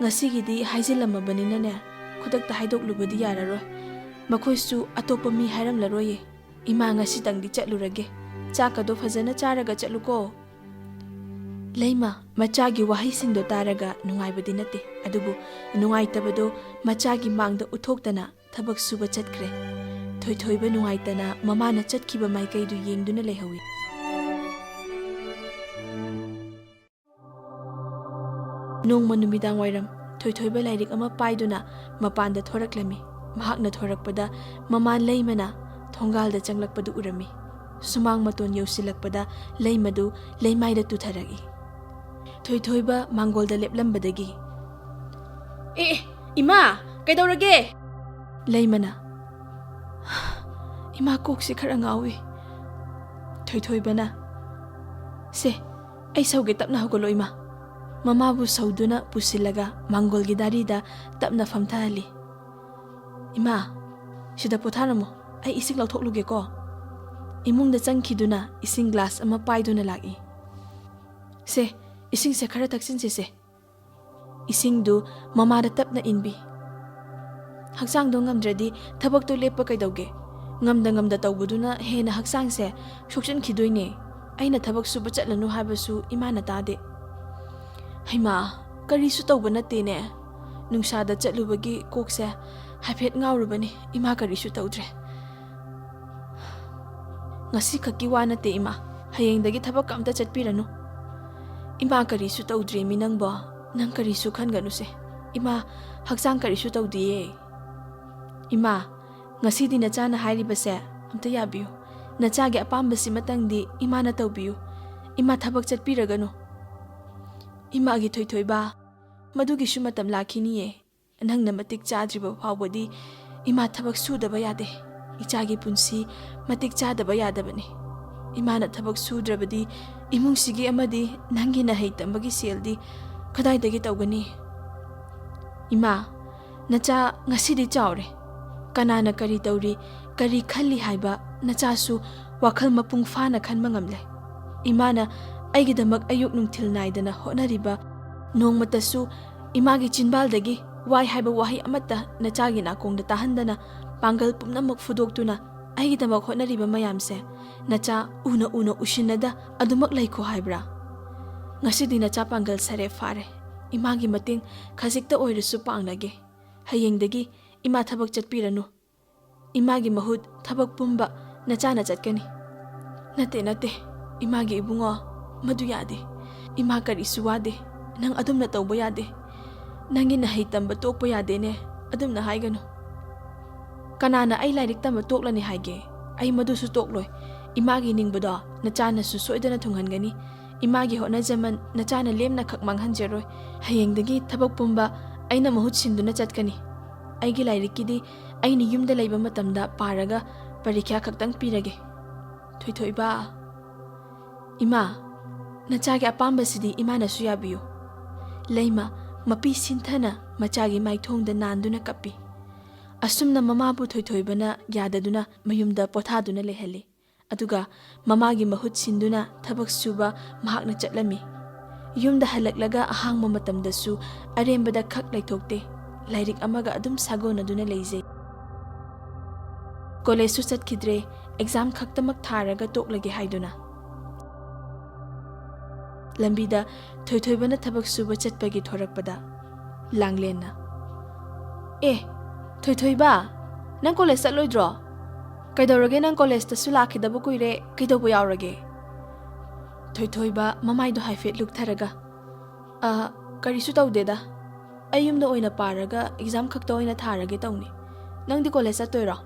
ꯉꯁꯤꯒꯤꯗꯤ ꯍꯥꯏꯖꯤꯜꯂꯝꯃꯕꯅꯤꯅꯅꯦ, ꯈꯨꯗꯛꯇ ꯍꯥꯏꯗꯣꯛꯂꯨꯕꯗꯤ ꯌꯥꯔꯔꯣꯏ꯫ ꯃꯈꯣꯏꯁꯨ ꯑꯇꯣꯞꯄ ꯃꯤ ꯍꯥꯏꯔꯝꯂꯔꯣꯏꯌꯦ꯫ ꯏꯃꯥ ꯉꯁꯤꯇꯪꯗꯤ ꯆꯠꯂꯨꯔꯒꯦ꯫ ꯆꯥꯛꯀꯗꯣ ꯐꯖꯅ ꯆꯥꯔꯒ ꯆꯠꯂꯨꯀꯣ꯫ ꯂꯩꯃ ꯃꯆꯥꯒꯤ ꯋꯥꯍꯩꯁꯤꯡꯗꯣ ꯇꯥꯔꯒ ꯅꯨꯡꯉꯥꯏꯕꯗꯤ ꯅꯠꯇꯦ, ꯑꯗꯨꯕꯨ ꯅꯨꯡꯉꯥꯏꯇꯕꯗꯣ ꯃꯆꯥꯒꯤ ꯃꯥꯡꯗ ꯎꯠꯊꯣꯛꯇꯅ ꯊꯕꯛ ꯁꯨꯕ ꯆꯠꯈ꯭ꯔꯦ꯫ ꯊꯣꯏꯊꯣꯏꯕ ꯅꯨꯡꯉꯥꯏꯇꯅ ꯃꯃꯥꯅ ꯆꯠꯈꯤꯕ ꯃꯥꯏꯀꯩꯗꯨ ꯌꯦꯡꯗꯨꯅ ꯂꯩꯍꯧꯏ꯫ ꯅꯣꯡꯃ ꯅꯨꯃꯤꯗꯥꯡ ꯋꯥꯏꯔꯝ ꯊꯣꯏꯊꯣꯏꯕ ꯂꯥꯏꯔꯤꯛ ꯑꯃ ꯄꯥꯏꯗꯨꯅ ꯃꯄꯥꯟꯗ ꯊꯣꯔꯛꯂꯝꯃꯤ꯫ ꯃꯍꯥꯛꯅ ꯊꯣꯔꯛꯄꯗ ꯃꯃꯥ ꯂꯩꯃꯅ ꯊꯣꯡꯒꯥꯜꯗ ꯆꯪꯂꯛꯄꯗꯨ ꯎꯔꯝꯃꯤ꯫ ꯁꯨꯃꯥꯡ ꯃꯇꯣꯟ ꯌꯧꯁꯤꯜꯂꯛꯄꯗ ꯂꯩꯃꯗꯨ ꯂꯩꯃꯥꯏꯗ ꯇꯨꯊꯔꯛꯏ꯫ ꯊꯣꯏꯊꯣꯏꯕ ꯃꯥꯡꯒꯣꯜꯗ ꯂꯦꯞꯂꯝꯕꯗꯒꯤ, "ꯑꯦ, ꯏꯃꯥ, ꯀꯩꯗꯧꯔꯒꯦ?" ꯂꯩꯃꯅ, "ꯏꯃꯥ, ꯀꯣꯛꯁꯤ ꯈꯔ ꯉꯥꯎꯏ꯫" ꯊꯣꯏꯊꯣꯏꯕꯅ, "ꯁꯦ, ꯑꯩ ꯁꯧꯒꯦ, ꯇꯞꯅ ꯍꯧꯒꯠꯂꯣ ꯏꯃꯥ꯫" ꯃꯃꯥꯕꯨ ꯁꯧꯗꯨꯅ ꯄꯨꯁꯤꯜꯂꯒ ꯃꯥꯡꯒꯣꯜꯒꯤ ꯗꯥꯔꯤꯗ ꯇꯞꯅ ꯐꯝꯊꯍꯜꯂꯤ꯫ "ꯏꯃꯥ, ꯁꯤꯗ ꯄꯣꯊꯥꯔꯝꯃꯣ, ꯑꯩ ꯏꯁꯤꯡ ꯂꯧꯊꯣꯛꯂꯨꯒꯦꯀꯣ꯫" ꯏꯃꯨꯡꯗ ꯆꯪꯈꯤꯗꯨꯅ ꯏꯁꯤꯡ ꯒ꯭ꯂꯥꯁ ꯑꯃ ꯄꯥꯏꯗꯨꯅ ꯂꯥꯛꯏ꯫ "ꯁꯦ, ꯏꯁꯤꯡꯁꯦ ꯈꯔ ꯊꯛꯆꯤꯟꯁꯤꯁꯦ꯫" ꯏꯁꯤꯡꯗꯨ ꯃꯃꯥꯗ ꯇꯞꯅ ꯏꯟꯕꯤ꯫ "ꯍꯛꯆꯥꯡꯗꯣ ꯉꯝꯗ꯭ꯔꯗꯤ ꯊꯕꯛꯇꯣ ꯂꯦꯞꯄ ꯀꯩꯗꯧꯒꯦ? ꯉꯝꯗ ꯉꯝꯗ ꯇꯧꯕꯗꯨꯅ ꯍꯦꯟꯅ ꯍꯛꯆꯥꯡꯁꯦ ꯁꯣꯛꯆꯤꯟꯈꯤꯗꯣꯏꯅꯦ꯫ ꯑꯩꯅ ꯊꯕꯛ ꯁꯨꯕ ꯆꯠꯂꯅꯨ ꯍꯥꯏꯕꯁꯨ ꯏꯃꯥꯅ ꯇꯥꯗꯦ꯫" "ꯍꯩꯃꯥ, ꯀꯔꯤꯁꯨ ꯇꯧꯕ ꯅꯠꯇꯦꯅꯦ꯫ ꯅꯨꯡꯁꯥꯗ ꯆꯠꯂꯨꯕꯒꯤ ꯀꯣꯛꯁꯦ ꯍꯥꯏꯐꯦꯠ ꯉꯥꯎꯔꯨꯕꯅꯤ, ꯏꯃꯥ, ꯀꯔꯤꯁꯨ ꯇꯧꯗ꯭ꯔꯦ꯫" "ꯉꯁꯤꯈꯛꯀꯤ ꯋꯥ ꯅꯠꯇꯦ ꯏꯃꯥ, ꯍꯌꯦꯡꯗꯒꯤ ꯊꯕꯛꯀ ꯑꯝꯇ ꯆꯠꯄꯤꯔꯅꯨ꯫" "ꯏꯃꯥ, ꯀꯔꯤꯁꯨ ꯇꯧꯗ꯭ꯔꯦꯃꯤ ꯅꯪꯕꯣ, ꯅꯪ ꯀꯔꯤꯁꯨ ꯈꯟꯒꯅꯨꯁꯦ꯫ ꯏꯃꯥ, ꯍꯛꯆꯥꯡ ꯀꯔꯤꯁꯨ ꯇꯧꯗꯤꯌꯦ꯫" "ꯏꯃꯥ, ꯉꯁꯤꯗꯤ ꯅꯆꯥꯅ ꯍꯥꯏꯔꯤꯕꯁꯦ ꯑꯝꯇ ꯌꯥꯕꯤꯌꯨ꯫ ꯅꯆꯥꯒꯤ ꯑꯄꯥꯝꯕꯁꯤꯃꯇꯪꯗꯤ ꯏꯃꯥꯅ ꯇꯧꯕꯤꯌꯨ꯫ ꯏꯃꯥ ꯊꯕꯛ ꯆꯠꯄꯤꯔꯒꯅꯨ꯫" "ꯏꯃꯥꯒꯤ ꯊꯣꯏꯊꯣꯏꯕ, ꯃꯗꯨꯒꯤꯁꯨ ꯃꯇꯝ ꯂꯥꯛꯈꯤꯅꯤꯌꯦ꯫ ꯅꯪꯅ ꯃꯇꯤꯛ ꯆꯥꯗ꯭ꯔꯤꯕ ꯐꯥꯎꯕꯗꯤ ꯏꯃꯥ ꯊꯕꯛ ꯁꯨꯗꯕ ꯌꯥꯗꯦ꯫ ꯏꯆꯥꯒꯤ ꯄꯨꯟꯁꯤ ꯃꯇꯤꯛ ꯆꯥꯗꯕ ꯌꯥꯗꯕꯅꯤ꯫ ꯏꯃꯥꯅ ꯊꯕꯛ ꯁꯨꯗ꯭ꯔꯕꯗꯤ ꯏꯃꯨꯡꯁꯤꯒꯤ ꯑꯃꯗꯤ ꯅꯪꯒꯤ ꯅꯍꯩ ꯇꯝꯕꯒꯤ ꯁꯦꯜꯗꯤ ꯀꯗꯥꯏꯗꯒꯤ ꯇꯧꯒꯅꯤ? ꯏꯃꯥ, ꯅꯆꯥ ꯉꯁꯤꯗꯤ ꯆꯥꯎꯔꯦ꯫ ꯀꯅꯥꯅ ꯀꯔꯤ ꯇꯧꯔꯤ, ꯀꯔꯤ ꯈꯜꯂꯤ ꯍꯥꯏꯕ ꯅꯆꯥꯁꯨ ꯋꯥꯈꯜ ꯃꯄꯨꯡ ꯐꯥꯅ ꯈꯟꯕ ꯉꯝꯂꯦ꯫ ꯏꯃꯥꯅ ꯑꯩꯒꯤꯗꯃꯛ ꯑꯌꯨꯛ ꯅꯨꯡꯊꯤꯜ ꯅꯥꯏꯗꯅ ꯍꯣꯠꯅꯔꯤꯕ, ꯅꯣꯡꯃꯇꯁꯨ ꯏꯃꯥꯒꯤ ꯆꯤꯟꯕꯥꯜꯗꯒꯤ ꯋꯥꯏ ꯍꯥꯏꯕ ꯋꯥꯍꯩ ꯑꯃꯠꯇ ꯅꯆꯥꯒꯤ ꯅꯥꯀꯣꯡꯗ ꯇꯥꯍꯟꯗꯅ ꯄꯥꯡꯒꯜ ꯄꯨꯝꯅꯃꯛ ꯐꯨꯗꯣꯛꯇꯨꯅ ꯑꯩꯒꯤꯗꯃꯛ ꯍꯣꯠꯅꯔꯤꯕ ꯃꯌꯥꯝꯁꯦ ꯅꯆꯥ ꯎꯅ ꯎꯅ ꯎꯁꯤꯟꯅꯗ ꯑꯗꯨꯃꯛ ꯂꯩꯈꯣ ꯍꯥꯏꯕ꯭ꯔꯥ? ꯉꯁꯤꯗꯤ ꯅꯆꯥ ꯄꯥꯡꯒꯜ ꯁꯔꯦꯞ ꯐꯥꯔꯦ꯫ ꯏꯃꯥꯒꯤ ꯃꯇꯦꯡ ꯈꯖꯤꯛꯇ ꯑꯣꯏꯔꯁꯨ ꯄꯥꯡꯂꯒꯦ꯫ ꯍꯌꯦꯡꯗꯒꯤ ꯏꯃꯥ ꯊꯕꯛ ꯆꯠꯄꯤꯔꯅꯨ꯫ ꯏꯃꯥꯒꯤ ꯃꯍꯨꯠ ꯊꯕꯛ ꯄꯨꯝꯕ ꯅꯆꯥꯅ ꯆꯠꯀꯅꯤ꯫ ꯅꯠꯇꯦ, ꯅꯠꯇꯦ, ꯏꯃꯥꯒꯤ ꯏꯕꯨꯡꯉꯣ, ꯃꯗꯨ ꯌꯥꯗꯦ꯫ ꯏꯃꯥ ꯀꯔꯤꯁꯨ ꯋꯥꯗꯦ꯫ ꯅꯪ ꯑꯗꯨꯝꯅ ꯇꯧꯕ ꯌꯥꯗꯦ꯫ ꯅꯪꯒꯤ ꯅꯍꯩ ꯇꯝꯕ ꯇꯣꯛꯄ ꯌꯥꯗꯦꯅꯦ꯫ ꯑꯗꯨꯝꯅ ꯍꯥꯏꯒꯅꯨ꯫ ꯀꯅꯥꯅ ꯑꯩ ꯂꯥꯏꯔꯤꯛ ꯇꯝꯕ ꯇꯣꯛꯂꯅꯤ ꯍꯥꯏꯒꯦ? ꯑꯩ ꯃꯗꯨꯁꯨ ꯇꯣꯛꯂꯣꯏ꯫ ꯏꯃꯥꯒꯤ ꯅꯤꯡꯕꯗꯣ ꯅꯆꯥꯅꯁꯨ ꯁꯣꯏꯗꯅ ꯊꯨꯡꯍꯟꯒꯅꯤ꯫ ꯏꯃꯥꯒꯤ ꯍꯣꯠꯅꯖꯃꯟ ꯅꯆꯥꯅ ꯂꯦꯝꯅ ꯈꯛ ꯃꯥꯡꯍꯟꯖꯔꯣꯏ꯫ ꯍꯌꯦꯡꯗꯒꯤ ꯊꯕꯛ ꯄꯨꯝꯕ ꯑꯩꯅ ꯃꯍꯨꯠ ꯁꯤꯟꯗꯨꯅ ꯆꯠꯀꯅꯤ꯫ ꯑꯩꯒꯤ ꯂꯥꯏꯔꯤꯛꯀꯤꯗꯤ ꯑꯩꯅ ꯌꯨꯝꯗ ꯂꯩꯕ ꯃꯇꯝꯗ ꯄꯥꯔꯒ ꯄꯔꯤꯈ꯭ꯌꯥ ꯈꯛꯇꯪ ꯄꯤꯔꯒꯦ꯫ ꯊꯣꯏꯊꯣꯏꯕ꯫ ꯏꯃꯥ, ꯅꯆꯥꯒꯤ ꯑꯄꯥꯝꯕꯁꯤꯗꯤ ꯏꯃꯥꯅꯁꯨ ꯌꯥꯕꯤꯌꯨ꯫ ꯂꯩꯃ ꯃꯄꯤ ꯁꯤꯟꯊꯅ ꯃꯆꯥꯒꯤ ꯃꯥꯏꯊꯣꯡꯗ ꯅꯥꯟꯗꯨꯅ ꯀꯞꯄꯤ꯫ ꯑꯁꯨꯝꯅ ꯃꯃꯥꯕꯨ ꯊꯣꯏꯊꯣꯏꯕꯅ ꯌꯥꯗꯗꯨꯅ ꯃꯌꯨꯝꯗ ꯄꯣꯊꯥꯗꯨꯅ ꯂꯩꯍꯜꯂꯤ꯫ ꯑꯗꯨꯒ ꯃꯃꯥꯒꯤ ꯃꯍꯨꯠ ꯁꯤꯟꯗꯨꯅ ꯊꯕꯛ ꯁꯨꯕ ꯃꯍꯥꯛꯅ ꯆꯠꯂꯝꯃꯤ꯫ ꯌꯨꯝꯗ ꯍꯜꯂꯛꯂꯒ ꯑꯍꯥꯡꯕ ꯃꯇꯝꯗꯁꯨ ꯑꯔꯦꯝꯕꯗ ꯈꯛ ꯂꯩꯊꯣꯛꯇꯦ꯫ ꯂꯥꯏꯔꯤꯛ ꯑꯃꯒ ꯑꯗꯨꯝ ꯁꯥꯒꯣꯟꯅꯗꯨꯅ ꯂꯩꯖꯩ꯫ ꯀꯣꯂꯦꯖꯁꯨ ꯆꯠꯈꯤꯗ꯭ꯔꯦ, ꯑꯦꯛꯖꯥꯝ ꯈꯛꯇꯃꯛ ꯊꯥꯔꯒ ꯇꯣꯛꯂꯒꯦ ꯍꯥꯏꯗꯨꯅ꯫ ꯂꯝꯕꯤꯗ ꯊꯣꯏꯊꯣꯏꯕꯅ ꯊꯕꯛ ꯁꯨꯕ ꯆꯠꯄꯒꯤ ꯊꯣꯔꯛꯄꯗ ꯂꯥꯡꯂꯦꯟꯅ, "ꯑꯦ, ꯊꯣꯏꯊꯣꯏꯕ, ꯅꯪ ꯀꯣꯂꯦꯖ ꯆꯠꯂꯣꯏꯗ꯭ꯔꯣ? ꯀꯩꯗꯧꯔꯒꯦ, ꯅꯪ ꯀꯣꯂꯦꯖꯇꯁꯨ ꯂꯥꯛꯈꯤꯗꯕ ꯀꯨꯏꯔꯦ, ꯀꯩꯗꯧꯕ ꯌꯥꯎꯔꯒꯦ?" ꯊꯣꯏꯊꯣꯏꯕ ꯃꯃꯥꯏꯗꯣ ꯍꯥꯏꯐꯦꯠ ꯂꯨꯛꯊꯔꯒ, "ꯑ, ꯀꯔꯤꯁꯨ ꯇꯧꯗꯦꯗ꯫ ꯑꯩ ꯌꯨꯝꯗ ꯑꯣꯏꯅ ꯄꯥꯔꯒ ꯑꯦꯛꯖꯥꯝ ꯈꯛꯇ ꯑꯣꯏꯅ ꯊꯥꯔꯒꯦ ꯇꯧꯅꯤ꯫ ꯅꯪꯗꯤ ꯀꯣꯂꯦꯖ ꯆꯠꯇꯣꯏꯔꯣ?"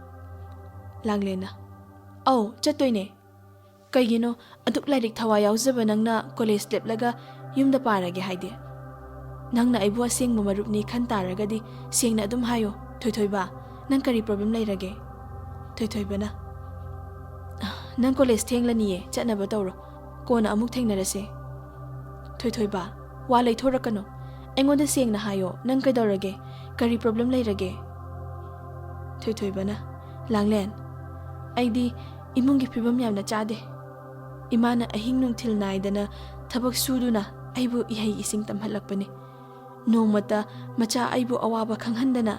ꯂꯥꯡꯂꯦꯟꯅ, "ꯑꯧ, ꯆꯠꯇꯣꯏꯅꯦ꯫ ꯀꯩꯒꯤꯅꯣ ꯑꯗꯨꯛ ꯂꯥꯏꯔꯤꯛ ꯊꯋꯥꯏ ꯌꯥꯎꯖꯕ ꯅꯪꯅ ꯀꯣꯂꯦꯖ ꯂꯦꯞꯂꯒ ꯌꯨꯝꯗ ꯄꯥꯔꯒꯦ ꯍꯥꯏꯗꯤ? ꯅꯪꯅ ꯑꯩꯕꯨ ꯑꯁꯦꯡꯕ ꯃꯔꯨꯞꯅꯤ ꯈꯟ ꯇꯥꯔꯒꯗꯤ ꯁꯦꯡꯅ ꯑꯗꯨꯝ ꯍꯥꯏꯌꯣ, ꯊꯣꯏꯊꯣꯏꯕ꯫ ꯅꯪ ꯀꯔꯤ ꯄ꯭ꯔꯣꯕ꯭ꯂꯦꯝ ꯂꯩꯔꯒꯦ? ꯊꯣꯏꯊꯣꯏꯕꯅ, "ꯅꯪ ꯀꯣꯂꯦꯖ ꯊꯦꯡꯂꯅꯤꯌꯦ, ꯆꯠꯅꯕ ꯇꯧꯔꯣ꯫ ꯀꯣꯟꯅ ꯑꯃꯨꯛ ꯊꯦꯡꯅꯔꯁꯦ꯫" ꯊꯣꯏꯊꯣꯏꯕ, "ꯋꯥ ꯂꯩꯊꯣꯔꯛꯀꯅꯨ꯫ ꯑꯩꯉꯣꯟꯗ ꯁꯦꯡꯅ ꯍꯥꯏꯌꯣ, ꯅꯪ ꯀꯩꯗꯧꯔꯒꯦ? ꯀꯔꯤ ꯄ꯭ꯔꯣꯕ꯭ꯂꯦꯝ ꯂꯩꯔꯒꯦ?" ꯊꯣꯏꯊꯣꯏꯕꯅ, "ꯂꯥꯡꯂꯦꯟ, ꯑꯩꯗꯤ ꯏꯃꯨꯡꯒꯤ ꯐꯤꯕꯝ ꯌꯥꯝꯅ ꯆꯥꯗꯦ꯫ ꯏꯃꯥꯅ ꯑꯍꯤꯡ ꯅꯨꯡꯊꯤꯜ ꯅꯥꯏꯗꯅ ꯊꯕꯛ ꯁꯨꯗꯨꯅ ꯑꯩꯕꯨ ꯏꯍꯩ ꯏꯁꯤꯡ ꯇꯝꯍꯜꯂꯛꯄꯅꯤ꯫ ꯅꯣꯡꯃꯇ ꯃꯆꯥ ꯑꯩꯕꯨ ꯑꯋꯥꯕ ꯈꯪꯍꯟꯗꯅ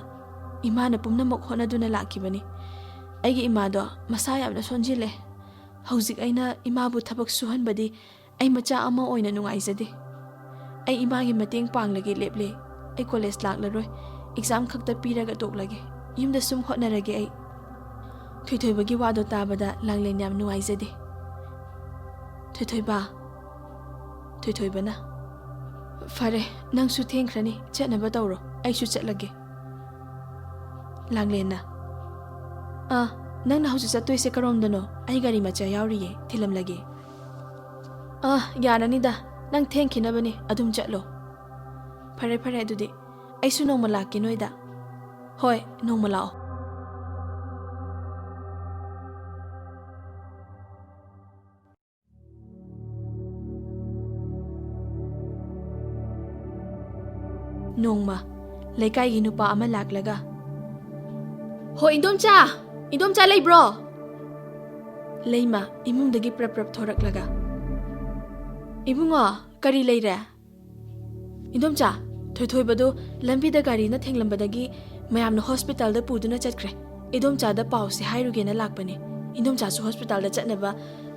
ꯏꯃꯥꯅ ꯄꯨꯝꯅꯃꯛ ꯍꯣꯠꯅꯗꯨꯅ ꯂꯥꯛꯈꯤꯕꯅꯤ꯫ ꯑꯩꯒꯤ ꯏꯃꯥꯗꯣ ꯃꯁꯥ ꯌꯥꯝꯅ ꯁꯣꯟꯖꯤꯜꯂꯦ꯫ ꯍꯧꯖꯤꯛ ꯑꯩꯅ ꯏꯃꯥꯕꯨ ꯊꯕꯛ ꯁꯨꯍꯟꯕꯗꯤ ꯑꯩ ꯃꯆꯥ ꯑꯃ ꯑꯣꯏꯅ ꯅꯨꯡꯉꯥꯏꯖꯗꯦ꯫ ꯑꯩ ꯏꯃꯥꯒꯤ ꯃꯇꯦꯡ ꯄꯥꯡꯂꯒꯦ ꯂꯦꯞꯂꯦ꯫ ꯑꯩ ꯀꯣꯂꯦꯖ ꯂꯥꯛꯂꯔꯣꯏ꯫ ꯑꯦꯛꯖꯥꯝ ꯈꯛꯇ ꯄꯤꯔꯒ ꯇꯣꯛꯂꯒꯦ꯫ ꯌꯨꯝꯗ ꯁꯨꯝ ꯍꯣꯠꯅꯔꯒꯦ ꯑꯩ꯫" ꯊꯣꯏꯊꯣꯏꯕꯒꯤ ꯋꯥꯗꯣ ꯇꯥꯕꯗ ꯂꯥꯡꯂꯦꯟ ꯌꯥꯝ ꯅꯨꯡꯉꯥꯏꯖꯗꯦ꯫ "ꯊꯣꯏꯊꯣꯏꯕ꯫" ꯊꯣꯏꯊꯣꯏꯕꯅ, "ꯐꯔꯦ, ꯅꯪꯁꯨ ꯊꯦꯡꯈ꯭ꯔꯅꯤ, ꯆꯠꯅꯕ ꯇꯧꯔꯣ, ꯑꯩꯁꯨ ꯆꯠꯂꯒꯦ꯫" ꯂꯥꯡꯂꯦꯟꯅ, "ꯑꯥ, ꯅꯪꯅ ꯍꯧꯖꯤꯛ ꯆꯠꯇꯣꯏꯁꯦ ꯀꯔꯣꯝꯗꯅꯣ? ꯑꯩ ꯒꯥꯔꯤ ꯃꯆꯥ ꯌꯥꯎꯔꯤꯌꯦ, ꯊꯤꯜꯂꯝꯂꯒꯦ꯫" "ꯑꯥ, ꯌꯥꯔꯅꯤꯗ, ꯅꯪ ꯊꯦꯡꯈꯤꯅꯕꯅꯦ, ꯑꯗꯨꯝ ꯆꯠꯂꯣ꯫" "ꯐꯔꯦ, ꯐꯔꯦ, ꯑꯗꯨꯗꯤ ꯑꯩꯁꯨ ꯅꯣꯡꯃ ꯂꯥꯛꯀꯦ ꯅꯣꯏꯗ꯫" "ꯍꯣꯏ, ꯅꯣꯡꯃ ꯂꯥꯛꯑꯣ꯫" ꯅꯣꯡꯃ ꯂꯩꯀꯥꯏꯒꯤ ꯅꯨꯄꯥ ꯑꯃ ꯂꯥꯛꯂꯒ, "ꯍꯣ, ꯏꯟꯗꯣꯝꯆꯥ! ꯏꯟꯗꯣꯝꯆꯥ ꯂꯩꯕ꯭ꯔꯣ?" ꯂꯩꯃ ꯏꯃꯨꯡꯗꯒꯤ ꯄ꯭ꯔꯞ ꯄ꯭ꯔꯞ ꯊꯣꯔꯛꯂꯒ, "ꯏꯕꯨꯡꯉꯣ, ꯀꯔꯤ ꯂꯩꯔꯦ?" "ꯏꯟꯗꯣꯝꯆꯥ, ꯊꯣꯏꯊꯣꯏꯕꯗꯨ ꯂꯝꯕꯤꯗ ꯒꯥꯔꯤꯅ ꯊꯦꯡꯂꯝꯕꯗꯒꯤ ꯃꯌꯥꯝꯅ ꯍꯣꯁꯄꯤꯇꯥꯜꯗ ꯄꯨꯗꯨꯅ ꯆꯠꯈ꯭ꯔꯦ꯫ ꯏꯟꯗꯣꯝꯆꯥꯗ ꯄꯥꯎꯁꯦ ꯍꯥꯏꯔꯨꯒꯦꯅ ꯂꯥꯛꯄꯅꯦ꯫ ꯏꯟꯗꯣꯝꯆꯥꯁꯨ ꯍꯣꯁꯄꯤꯇꯥꯜꯗ ꯆꯠꯅꯕ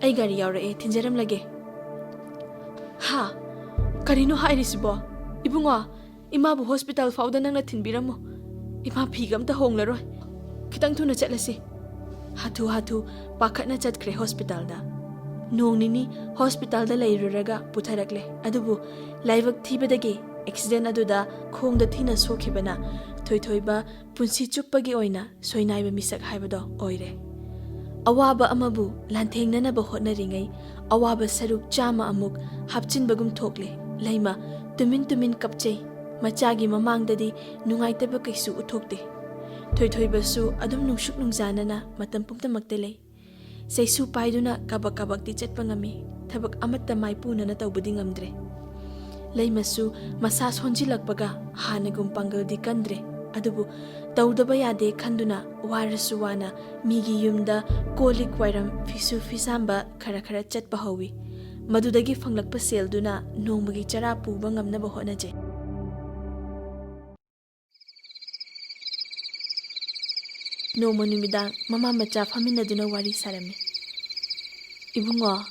ꯑꯩ ꯒꯥꯔꯤ ꯌꯥꯎꯔꯛꯑꯦ, ꯊꯤꯟꯖꯔꯝꯂꯒꯦ꯫" "ꯍꯥ? ꯀꯔꯤꯅꯣ ꯍꯥꯏꯔꯤꯁꯤꯕꯣ? ꯏꯕꯨꯡꯉꯣ, ꯏꯃꯥꯕꯨ ꯍꯣꯁꯄꯤꯇꯥꯜ ꯐꯥꯎꯗ ꯅꯪꯅ ꯊꯤꯟꯕꯤꯔꯝꯃꯨ꯫ ꯏꯃꯥ ꯐꯤꯒ ꯑꯝꯇ ꯍꯣꯡꯂꯔꯣꯏ꯫ ꯈꯤꯇꯪ ꯊꯨꯅ ꯆꯠꯂꯁꯤ꯫" ꯍꯥꯊꯨ ꯍꯥꯊꯨ ꯄꯥꯈꯠꯅ ꯆꯠꯈ꯭ꯔꯦ ꯍꯣꯁꯄꯤꯇꯥꯜꯗ꯫ ꯅꯣꯡ ꯅꯤꯅꯤ ꯍꯣꯁꯄꯤꯇꯥꯜꯗ ꯂꯩꯔꯨꯔꯒ ꯄꯨꯊꯔꯛꯂꯦ꯫ ꯑꯗꯨꯕꯨ ꯂꯥꯏꯕꯛ ꯊꯤꯕꯗꯒꯤ ꯑꯦꯛꯁꯤꯗꯦꯟ ꯑꯗꯨꯗ ꯈꯣꯡꯗ ꯊꯤꯅ ꯁꯣꯛꯈꯤꯕꯅ ꯊꯣꯏꯊꯣꯏꯕ ꯄꯨꯟꯁꯤ ꯆꯨꯞꯄꯒꯤ ꯑꯣꯏꯅ ꯁꯣꯏꯅꯥꯏꯕ ꯃꯤꯁꯛ ꯍꯥꯏꯕꯗꯣ ꯑꯣꯏꯔꯦ꯫ ꯑꯋꯥꯕ ꯑꯃꯕꯨ ꯂꯥꯟꯊꯦꯡꯅꯅꯕ ꯍꯣꯠꯅꯔꯤꯉꯩ ꯑꯋꯥꯕ ꯁꯔꯨꯛ ꯆꯥꯝꯃ ꯑꯃꯨꯛ ꯍꯥꯞꯆꯤꯟꯕꯒꯨꯝ ꯊꯣꯛꯂꯦ꯫ ꯂꯩꯃ ꯇꯨꯃꯤꯟ ꯇꯨꯃꯤꯟ ꯀꯞꯆꯩ꯫ ꯃꯆꯥꯒꯤ ꯃꯃꯥꯡꯗꯗꯤ ꯅꯨꯡꯉꯥꯏꯇꯕ ꯀꯩꯁꯨ ꯎꯠꯊꯣꯛꯇꯦ꯫ ꯊꯣꯏꯊꯣꯏꯕꯁꯨ ꯑꯗꯨꯝ ꯅꯨꯡꯁꯨꯛ ꯅꯨꯡꯖꯥꯅꯅ ꯃꯇꯝ ꯄꯨꯝꯅꯃꯛꯇ ꯂꯩ꯫ ꯆꯩꯁꯨ ꯄꯥꯏꯗꯨꯅ ꯀꯥꯕꯛ ꯀꯥꯕꯛꯇꯤ ꯆꯠꯄ ꯉꯝꯃꯤ, ꯊꯕꯛ ꯑꯃꯠꯇ ꯃꯥꯏꯄꯨꯅꯅ ꯇꯧꯕꯗꯤ ꯉꯝꯗ꯭ꯔꯦ꯫ ꯂꯩꯃꯁꯨ ꯃꯁꯥ ꯁꯣꯟꯖꯤꯜꯂꯛꯄꯒ ꯍꯥꯟꯅꯒꯨꯝ ꯄꯥꯡꯒꯜꯗꯤ ꯀꯟꯗ꯭ꯔꯦ꯫ ꯑꯗꯨꯕꯨ ꯇꯧꯗꯕ ꯌꯥꯗꯦ ꯈꯟꯗꯨꯅ ꯋꯥꯔꯁꯨ ꯋꯥꯅ ꯃꯤꯒꯤ ꯌꯨꯝꯗ ꯀꯣꯜ ꯂꯤꯛ ꯋꯥꯏꯔꯝ, ꯐꯤꯁꯨ ꯐꯤꯁꯥꯝꯕ ꯈꯔ ꯈꯔ ꯆꯠꯄ ꯍꯧꯏ꯫ ꯃꯗꯨꯗꯒꯤ ꯐꯪꯂꯛꯄ ꯁꯦꯜꯗꯨꯅ ꯅꯣꯡꯃꯒꯤ ꯆꯔꯥ ꯄꯨꯕ ꯉꯝꯅꯕ ꯍꯣꯠꯅꯖꯩ꯫ ꯅꯣꯡꯃ ꯅꯨꯃꯤꯗꯥꯡ ꯃꯃꯥ ꯃꯆꯥ ꯐꯝꯃꯤꯟꯅꯗꯨꯅ ꯋꯥꯔꯤ ꯁꯥꯔꯝꯃꯤ꯫ "ꯏꯕꯨꯡꯉꯣ,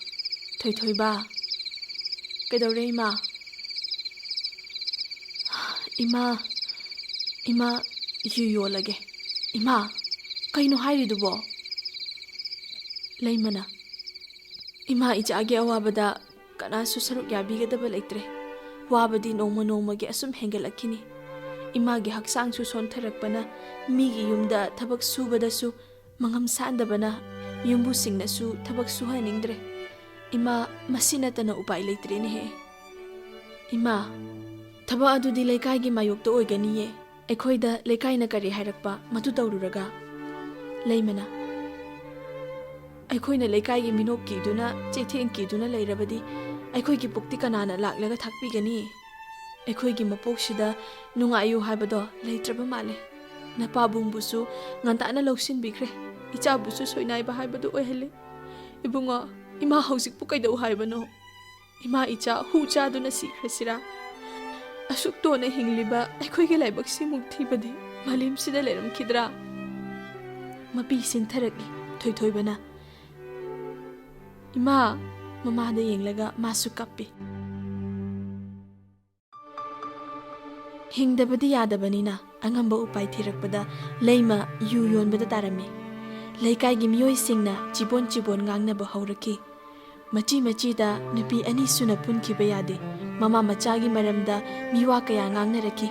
ꯊꯣꯏꯊꯣꯏꯕ, ꯀꯩꯗꯧꯔꯦ ꯏꯃꯥ?" "ꯏꯃꯥ, ꯏꯃꯥ, ꯌꯨ ꯌꯣꯜꯂꯒꯦ꯫" "ꯏꯃꯥ, ꯀꯩꯅꯣ ꯍꯥꯏꯔꯤꯗꯨꯕꯣ?" ꯂꯩꯃꯅ, "ꯏꯃꯥ ꯏꯆꯥꯒꯤ ꯑꯋꯥꯕꯗ ꯀꯅꯥꯁꯨ ꯁꯔꯨꯛ ꯌꯥꯕꯤꯒꯗꯕ ꯂꯩꯇ꯭ꯔꯦ꯫ ꯋꯥꯕꯗꯤ ꯅꯣꯡꯃ ꯅꯣꯡꯃꯒꯤ ꯑꯁꯨꯝ ꯍꯦꯟꯒꯠꯂꯛꯈꯤꯅꯤ꯫ ꯏꯃꯥꯒꯤ ꯍꯛꯆꯥꯡꯁꯨ ꯁꯣꯟꯊꯔꯛꯄꯅ ꯃꯤꯒꯤ ꯌꯨꯝꯗ ꯊꯕꯛ ꯁꯨꯕꯗꯁꯨ ꯃꯉꯝ ꯁꯥꯟꯗꯕꯅ ꯌꯨꯝꯕꯨꯁꯤꯡꯅꯁꯨ ꯊꯕꯛ ꯁꯨꯍꯟꯅꯤꯡꯗ꯭ꯔꯦ꯫ ꯏꯃꯥ, ꯃꯁꯤ ꯅꯠꯇꯅ ꯎꯄꯥꯏ ꯂꯩꯇ꯭ꯔꯦꯅꯦꯍꯦ꯫ ꯏꯃꯥ, ꯊꯕꯛ ꯑꯗꯨꯗꯤ ꯂꯩꯀꯥꯏꯒꯤ ꯃꯥꯌꯣꯛꯇ ꯑꯣꯏꯒꯅꯤꯌꯦ꯫ ꯑꯩꯈꯣꯏꯗ ꯂꯩꯀꯥꯏꯅ ꯀꯔꯤ ꯍꯥꯏꯔꯛꯄ, ꯃꯗꯨ ꯇꯧꯔꯨꯔꯒ?" ꯂꯩꯃꯅ, "ꯑꯩꯈꯣꯏꯅ ꯂꯩꯀꯥꯏꯒꯤ ꯃꯤꯅꯣꯛ ꯀꯤꯗꯨꯅ, ꯆꯩꯊꯦꯡ ꯀꯤꯗꯨꯅ ꯂꯩꯔꯕꯗꯤ ꯑꯩꯈꯣꯏꯒꯤ ꯄꯨꯛꯇꯤ ꯀꯅꯥꯅ ꯂꯥꯛꯂꯒ ꯊꯥꯛꯄꯤꯒꯅꯤ? ꯑꯩꯈꯣꯏꯒꯤ ꯃꯄꯣꯛꯁꯤꯗ ꯅꯨꯡꯉꯥꯏꯌꯨ ꯍꯥꯏꯕꯗꯣ ꯂꯩꯇ꯭ꯔꯕ ꯃꯥꯜꯂꯦ꯫ ꯅꯄꯥꯕꯨꯡꯕꯨꯁꯨ ꯉꯟꯇꯥꯅ ꯂꯧꯁꯤꯟꯕꯤꯈ꯭ꯔꯦ꯫ ꯏꯆꯥꯕꯨꯁꯨ ꯁꯣꯏꯅꯥꯏꯕ ꯍꯥꯏꯕꯗꯨ ꯑꯣꯏꯍꯜꯂꯦ꯫ ꯏꯕꯨꯡꯉꯣ, ꯏꯃꯥ ꯍꯧꯖꯤꯛꯄꯨ ꯀꯩꯗꯧ ꯍꯥꯏꯕꯅꯣ? ꯏꯃꯥ ꯏꯆꯥ ꯍꯨ ꯆꯥꯗꯨꯅ ꯁꯤꯈ꯭ꯔꯁꯤꯔꯥ? ꯑꯁꯨꯛ ꯇꯣꯟꯅ ꯍꯤꯡꯂꯤꯕ ꯑꯩꯈꯣꯏꯒꯤ ꯂꯥꯏꯕꯛꯁꯤꯃꯨꯛ ꯊꯤꯕꯗꯤ ꯃꯥꯂꯦꯝꯁꯤꯗ ꯂꯩꯔꯝꯈꯤꯗ꯭ꯔꯥ?" ꯃꯄꯤ ꯁꯤꯟꯊꯔꯛꯏ ꯊꯣꯏꯊꯣꯏꯕꯅ꯫ "ꯏꯃꯥ!" ꯃꯃꯥꯗ ꯌꯦꯡꯂꯒ ꯃꯥꯁꯨ ꯀꯞꯄꯤ꯫ ꯍꯤꯡꯗꯕꯗꯤ ꯌꯥꯗꯕꯅꯤꯅ ꯑꯉꯝꯕ ꯎꯄꯥꯏ ꯊꯤꯔꯛꯄꯗ ꯂꯩꯃ ꯌꯨ ꯌꯣꯟꯕꯗ ꯇꯥꯔꯝꯃꯤ꯫ ꯂꯩꯀꯥꯏꯒꯤ ꯃꯤꯑꯣꯏꯁꯤꯡꯅ ꯆꯤꯕꯣꯟ ꯆꯤꯕꯣꯟ ꯉꯥꯡꯅꯕ ꯍꯧꯔꯛꯈꯤ꯫ ꯃꯆꯤ ꯃꯆꯤꯗ ꯅꯨꯄꯤ ꯑꯅꯤ ꯁꯨꯅ ꯄꯨꯟꯈꯤꯕ ꯌꯥꯗꯦ꯫ ꯃꯃꯥ ꯃꯆꯥꯒꯤ ꯃꯔꯝꯗ ꯃꯤꯋꯥ ꯀꯌꯥ ꯉꯥꯡꯅꯔꯛꯈꯤ꯫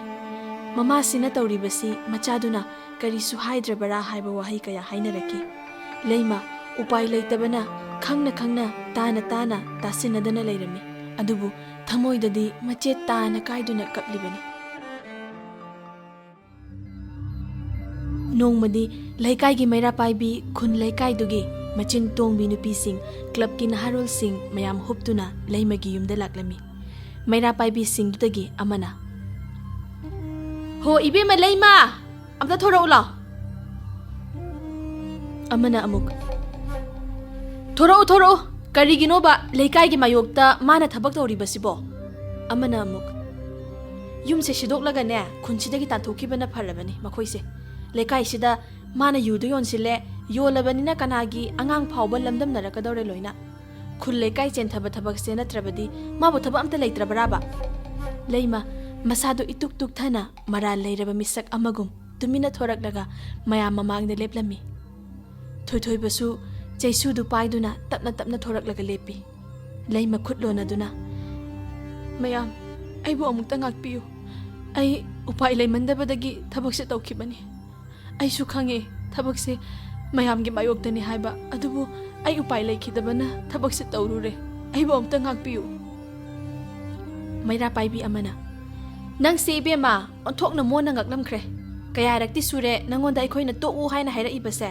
ꯃꯃꯥꯁꯤꯅ ꯇꯧꯔꯤꯕꯁꯤ ꯃꯆꯥꯗꯨꯅ ꯀꯔꯤꯁꯨ ꯍꯥꯏꯗ꯭ꯔꯕꯔꯥ ꯍꯥꯏꯕ ꯋꯥꯍꯩ ꯀꯌꯥ ꯍꯥꯏꯅꯔꯛꯈꯤ꯫ ꯂꯩꯃ ꯎꯄꯥꯏ ꯂꯩꯇꯕꯅ ꯈꯪꯅ ꯈꯪꯅ, ꯇꯥꯅ ꯇꯥꯅ, ꯇꯥꯁꯤꯟꯅꯗꯅ ꯂꯩꯔꯝꯃꯤ꯫ ꯑꯗꯨꯕꯨ ꯊꯃꯣꯏꯗꯗꯤ ꯃꯆꯦꯠ ꯇꯥꯅ ꯀꯥꯏꯗꯨꯅ ꯀꯞꯂꯤꯕꯅꯤ꯫ ꯅꯣꯡꯃꯗꯤ ꯂꯩꯀꯥꯏꯒꯤ ꯃꯩꯔꯥ ꯄꯥꯏꯕꯤ ꯈꯨꯟ ꯂꯩꯀꯥꯏꯗꯨꯒꯤ ꯃꯆꯤꯟ ꯇꯣꯡꯕꯤ ꯅꯨꯄꯤꯁꯤꯡ, ꯀ꯭ꯂꯕꯀꯤ ꯅꯍꯥꯔꯣꯜꯁꯤꯡ ꯃꯌꯥꯝ ꯍꯨꯞꯇꯨꯅ ꯂꯩꯃꯒꯤ ꯌꯨꯝꯗ ꯂꯥꯛꯂꯝꯃꯤ꯫ ꯃꯩꯔꯥ ꯄꯥꯏꯕꯤꯁꯤꯡꯗꯨꯗꯒꯤ ꯑꯃꯅ, "ꯍꯣ, ꯏꯕꯦꯝꯃ ꯂꯩꯃ, ꯑꯝꯇ ꯊꯣꯔꯛꯎ ꯂꯥꯎ꯫" ꯑꯃꯅ ꯑꯃꯨꯛ, "ꯊꯣꯔꯛꯎ, ꯊꯣꯔꯛꯎ, ꯀꯔꯤꯒꯤꯅꯣꯕ ꯂꯩꯀꯥꯏꯒꯤ ꯃꯥꯌꯣꯛꯇ ꯃꯥꯅ ꯊꯕꯛ ꯇꯧꯔꯤꯕꯁꯤꯕꯣ?" ꯑꯃꯅ ꯑꯃꯨꯛ, "ꯌꯨꯝꯁꯦ ꯁꯤꯗꯣꯛꯂꯒꯅꯦ, ꯈꯨꯟꯁꯤꯗꯒꯤ ꯇꯥꯟꯊꯣꯛꯈꯤꯕꯅ ꯐꯔꯕꯅꯤ ꯃꯈꯣꯏꯁꯦ꯫ ꯂꯩꯀꯥꯏꯁꯤꯗ ꯃꯥꯅ ꯌꯨꯗꯨ ꯌꯣꯟꯁꯤꯜꯂꯦ, ꯌꯣꯜꯂꯕꯅꯤꯅ ꯀꯅꯥꯒꯤ ꯑꯉꯥꯡ ꯐꯥꯎꯕ ꯂꯝꯗꯝꯅꯔꯛꯀꯗꯧꯔꯦ ꯂꯣꯏꯅ꯫ ꯈꯨꯜ ꯂꯩꯀꯥꯏ ꯆꯦꯟꯊꯕ ꯊꯕꯛꯁꯦ ꯅꯠꯇ꯭ꯔꯕꯗꯤ ꯃꯥꯕꯨ ꯊꯕꯛ ꯑꯝꯇ ꯂꯩꯇ꯭ꯔꯕ꯭ꯔꯥꯕ?" ꯂꯩꯃ, ꯃꯁꯥꯗꯨ ꯏꯇꯨꯛ ꯇꯨꯛꯊꯅ ꯃꯔꯥꯜ ꯂꯩꯔꯕ ꯃꯤꯁꯛ ꯑꯃꯒꯨꯝ ꯇꯨꯃꯤꯟꯅ ꯊꯣꯔꯛꯂꯒ ꯃꯌꯥꯝ ꯃꯃꯥꯡꯗ ꯂꯦꯞꯂꯝꯃꯤ꯫ ꯊꯣꯏꯊꯣꯏꯕꯁꯨ ꯆꯩꯁꯨꯗꯨ ꯄꯥꯏꯗꯨꯅ ꯇꯞꯅ ꯇꯞꯅ ꯊꯣꯔꯛꯂꯒ ꯂꯦꯞꯄꯤ꯫ ꯂꯩꯃ ꯈꯨꯠ ꯂꯣꯟꯅꯗꯨꯅ, "ꯃꯌꯥꯝ, ꯑꯩꯕꯨ ꯑꯃꯨꯛꯇ ꯉꯥꯛꯄꯤꯌꯨ꯫ ꯑꯩ ꯎꯄꯥꯏ ꯂꯩꯃꯟꯗꯕꯗꯒꯤ ꯊꯕꯛꯁꯦ ꯇꯧꯈꯤꯕꯅꯤ꯫ ꯑꯩꯁꯨ ꯈꯪꯉꯦ ꯊꯕꯛꯁꯦ ꯃꯌꯥꯝꯒꯤ ꯃꯥꯌꯣꯛꯇꯅꯤ ꯍꯥꯏꯕ, ꯑꯗꯨꯕꯨ ꯑꯩ ꯎꯄꯥꯏ ꯂꯩꯈꯤꯗꯕꯅ ꯊꯕꯛꯁꯦ ꯇꯧꯔꯨꯔꯦ꯫ ꯑꯩꯕꯨ ꯑꯃꯨꯛꯇ ꯉꯥꯛꯄꯤꯌꯨ꯫" ꯃꯩꯔꯥ ꯄꯥꯏꯕꯤ ꯑꯃꯅ, "ꯅꯪꯁꯦ ꯏꯕꯦꯝꯃ, ꯑꯣꯟꯊꯣꯛꯅ ꯃꯣꯟꯅ ꯉꯛꯂꯝꯈ꯭ꯔꯦ꯫ ꯀꯌꯥꯔꯛꯇꯤ ꯁꯨꯔꯦ ꯅꯪꯉꯣꯟꯗ ꯑꯩꯈꯣꯏꯅ ꯇꯣꯛꯎ ꯍꯥꯏꯅ ꯍꯥꯏꯔꯛꯏꯕꯁꯦ?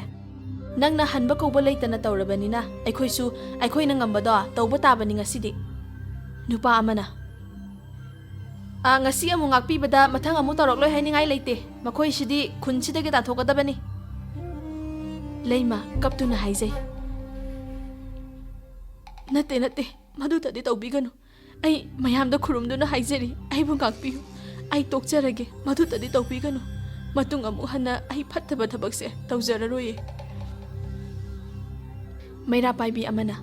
ꯅꯪꯅ ꯍꯟꯕ ꯀꯧꯕ ꯂꯩꯇꯅ ꯇꯧꯔꯕꯅꯤꯅ ꯑꯩꯈꯣꯏꯁꯨ ꯑꯩꯈꯣꯏꯅ ꯉꯝꯕꯗꯣ ꯇꯧꯕ ꯇꯥꯕꯅꯤ ꯉꯁꯤꯗꯤ꯫" ꯅꯨꯄꯥ ꯑꯃꯅ, "ꯑ, ꯉꯁꯤ ꯑꯃꯨꯛ ꯉꯥꯛꯄꯤꯕꯗ ꯃꯊꯪ ꯑꯃꯨꯛ ꯇꯧꯔꯛꯂꯣꯏ ꯍꯥꯏꯅꯤꯡꯉꯥꯏ ꯂꯩꯇꯦ꯫ ꯃꯈꯣꯏꯁꯤꯗꯤ ꯈꯨꯟꯁꯤꯗꯒꯤ ꯇꯥꯟꯊꯣꯛꯀꯗꯕꯅꯤ꯫" ꯂꯩꯃ ꯀꯞꯇꯨꯅ ꯍꯥꯏꯖꯩ, "ꯅꯠꯇꯦ, ꯅꯠꯇꯦ, ꯃꯗꯨꯇꯗꯤ ꯇꯧꯕꯤꯒꯅꯨ꯫ ꯑꯩ ꯃꯌꯥꯝꯗ ꯈꯨꯔꯨꯝꯗꯨꯅ ꯍꯥꯏꯖꯔꯤ, ꯑꯩꯕꯨ ꯉꯥꯛꯄꯤꯌꯨ꯫ ꯑꯩ ꯇꯣꯛꯆꯔꯒꯦ, ꯃꯗꯨꯇꯗꯤ ꯇꯧꯕꯤꯒꯅꯨ꯫ ꯃꯇꯨꯡ ꯑꯃꯨꯛ ꯍꯟꯅ ꯑꯩ ꯐꯠꯇꯕ ꯊꯕꯛꯁꯦ ꯇꯧꯖꯔꯔꯣꯏꯌꯦ꯫" ꯃꯩꯔꯥ ꯄꯥꯏꯕꯤ ꯑꯃꯅ,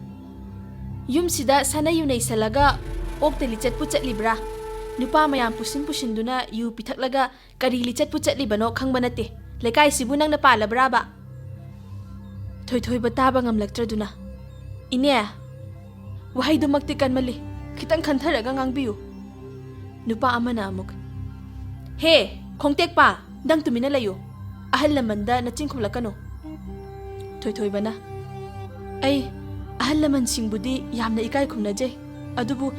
"ꯌꯨꯝꯁꯤꯗ ꯁꯥꯟꯅꯌꯨ ꯅꯩꯁꯜꯂꯒ ꯑꯣꯛꯇ ꯂꯤꯆꯠꯄꯨ ꯆꯠꯂꯤꯕ꯭ꯔꯥ? ꯅꯨꯄꯥ ꯃꯌꯥꯝ ꯄꯨꯁꯤꯟ ꯄꯨꯁꯤꯟꯗꯨꯅ ꯌꯨ ꯄꯤꯊꯛꯂꯒ ꯀꯔꯤ ꯂꯤꯆꯠꯄꯨ ꯆꯠꯂꯤꯕꯅꯣ ꯈꯪꯕ ꯅꯠꯇꯦ꯫ ꯂꯩꯀꯥꯏꯁꯤꯕꯨ ꯅꯪꯅ ꯄꯥꯜꯂꯕ꯭ꯔꯥꯕ?" ꯊꯣꯏꯊꯣꯏꯕ ꯇꯥꯕ ꯉꯝꯂꯛꯇ꯭ꯔꯗꯨꯅ, "ꯏꯅꯦ, ꯋꯥꯍꯩꯗꯨꯃꯛꯇꯤ ꯀꯟꯃꯜꯂꯤ꯫ ꯈꯤꯇꯪ ꯈꯟꯊꯔꯒ ꯉꯥꯡꯕꯤꯌꯨ꯫" ꯅꯨꯄꯥ ꯑꯃꯅ ꯑꯃꯨꯛ, "ꯍꯦ, ꯈꯣꯡꯇꯦꯛꯄ, ꯅꯪ ꯇꯨꯃꯤꯟꯅ ꯂꯩꯌꯨ꯫ ꯑꯍꯜ ꯂꯃꯟꯗ ꯅꯆꯤꯟ ꯈꯨꯝꯂꯛꯀꯅꯨ꯫" ꯊꯣꯏꯊꯣꯏꯕꯅ, "ꯑꯩ ꯑꯍꯜ ꯂꯃꯟꯁꯤꯡꯕꯨꯗꯤ ꯌꯥꯝꯅ ꯏꯀꯥꯏ ꯈꯨꯝꯅꯖꯩ, ꯑꯗꯨꯕꯨ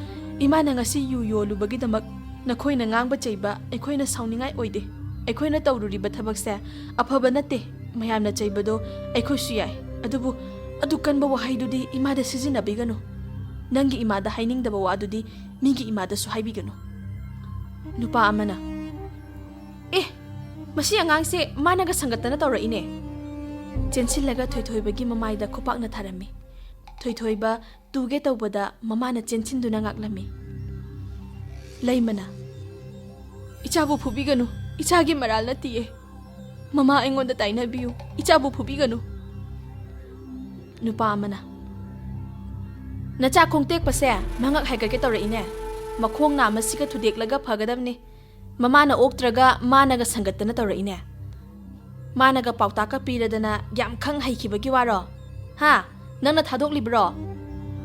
ꯏꯃꯥꯅ ꯉꯁꯤ ꯌꯨ ꯌꯣꯜꯂꯨꯕꯒꯤꯗꯃꯛ ꯅꯈꯣꯏꯅ ꯉꯥꯡꯕ ꯆꯩꯕ ꯑꯩꯈꯣꯏꯅ ꯁꯥꯎꯅꯤꯡꯉꯥꯏ ꯑꯣꯏꯗꯦ꯫ ꯑꯩꯈꯣꯏꯅ ꯇꯧꯔꯨꯔꯤꯕ ꯊꯕꯛꯁꯦ ꯑꯐꯕ ꯅꯠꯇꯦ꯫ ꯃꯌꯥꯝꯅ ꯆꯩꯕꯗꯣ ꯑꯩꯈꯣꯏꯁꯨ ꯌꯥꯏ, ꯑꯗꯨꯕꯨ ꯑꯗꯨ ꯀꯟꯕ ꯋꯥꯍꯩꯗꯨꯗꯤ ꯏꯃꯥꯗ ꯁꯤꯖꯤꯟꯅꯕꯤꯒꯅꯨ꯫ ꯅꯪꯒꯤ ꯏꯃꯥꯗ ꯍꯥꯏꯅꯤꯡꯗꯕ ꯋꯥꯗꯨꯗꯤ ꯃꯤꯒꯤ ꯏꯃꯥꯗꯁꯨ ꯍꯥꯏꯕꯤꯒꯅꯨ꯫ ꯅꯨꯄꯥ ꯑꯃꯅ, "ꯑꯦ, ꯃꯁꯤ ꯑꯉꯥꯡꯁꯦ ꯃꯥꯅꯒ ꯁꯪꯒꯠꯇꯅ ꯇꯧꯔꯛꯏꯅꯦ"꯫ ꯆꯦꯟꯁꯤꯜꯂꯒ ꯊꯣꯏꯊꯣꯏꯕꯒꯤ ꯃꯃꯥꯏꯗ ꯈꯨꯄꯥꯛꯅ ꯊꯥꯔꯝꯃꯤ꯫ ꯊꯣꯏꯊꯣꯏꯕ ꯇꯨꯒꯦ ꯇꯧꯕꯗ ꯃꯃꯥꯅ ꯆꯦꯟꯁꯤꯟꯗꯨꯅ ꯉꯥꯛꯂꯝꯃꯤ꯫ ꯂꯩꯃꯅ, "ꯏꯆꯥꯕꯨ ꯐꯨꯕꯤꯒꯅꯨ, ꯏꯆꯥꯒꯤ ꯃꯔꯥꯜ ꯅꯠꯇꯤꯌꯦ꯫ ꯃꯃꯥ ꯑꯩꯉꯣꯟꯗ ꯇꯥꯏꯅꯕꯤꯌꯨ, ꯏꯆꯥꯕꯨ ꯐꯨꯕꯤꯒꯅꯨ"꯫ ꯅꯨꯄꯥ ꯑꯃꯅ, "ꯅꯆꯥ ꯈꯣꯡꯇꯦꯛꯄꯁꯦ ꯃꯉꯛ ꯍꯥꯏꯒꯠꯀꯦ ꯇꯧꯔꯛꯏꯅꯦ꯫ ꯃꯈꯣꯡ ꯅꯥꯝꯃꯁꯤꯒ ꯊꯨꯗꯦꯛꯂꯒ ꯐꯒꯗꯕꯅꯤ꯫ ꯃꯃꯥꯅ ꯑꯣꯛꯇ꯭ꯔꯒ ꯃꯥꯅꯒ ꯁꯪꯒꯠꯇꯅ ꯇꯧꯔꯛꯏꯅꯦ꯫ ꯃꯥꯅꯒ ꯄꯥꯎꯇꯥꯛꯀ ꯄꯤꯔꯗꯅ ꯌꯥꯝ ꯈꯪ ꯍꯩꯈꯤꯕꯒꯤ ꯋꯥꯔꯣ? ꯍꯥ? ꯅꯪꯅ ꯊꯥꯗꯣꯛꯂꯤꯕ꯭ꯔꯣ?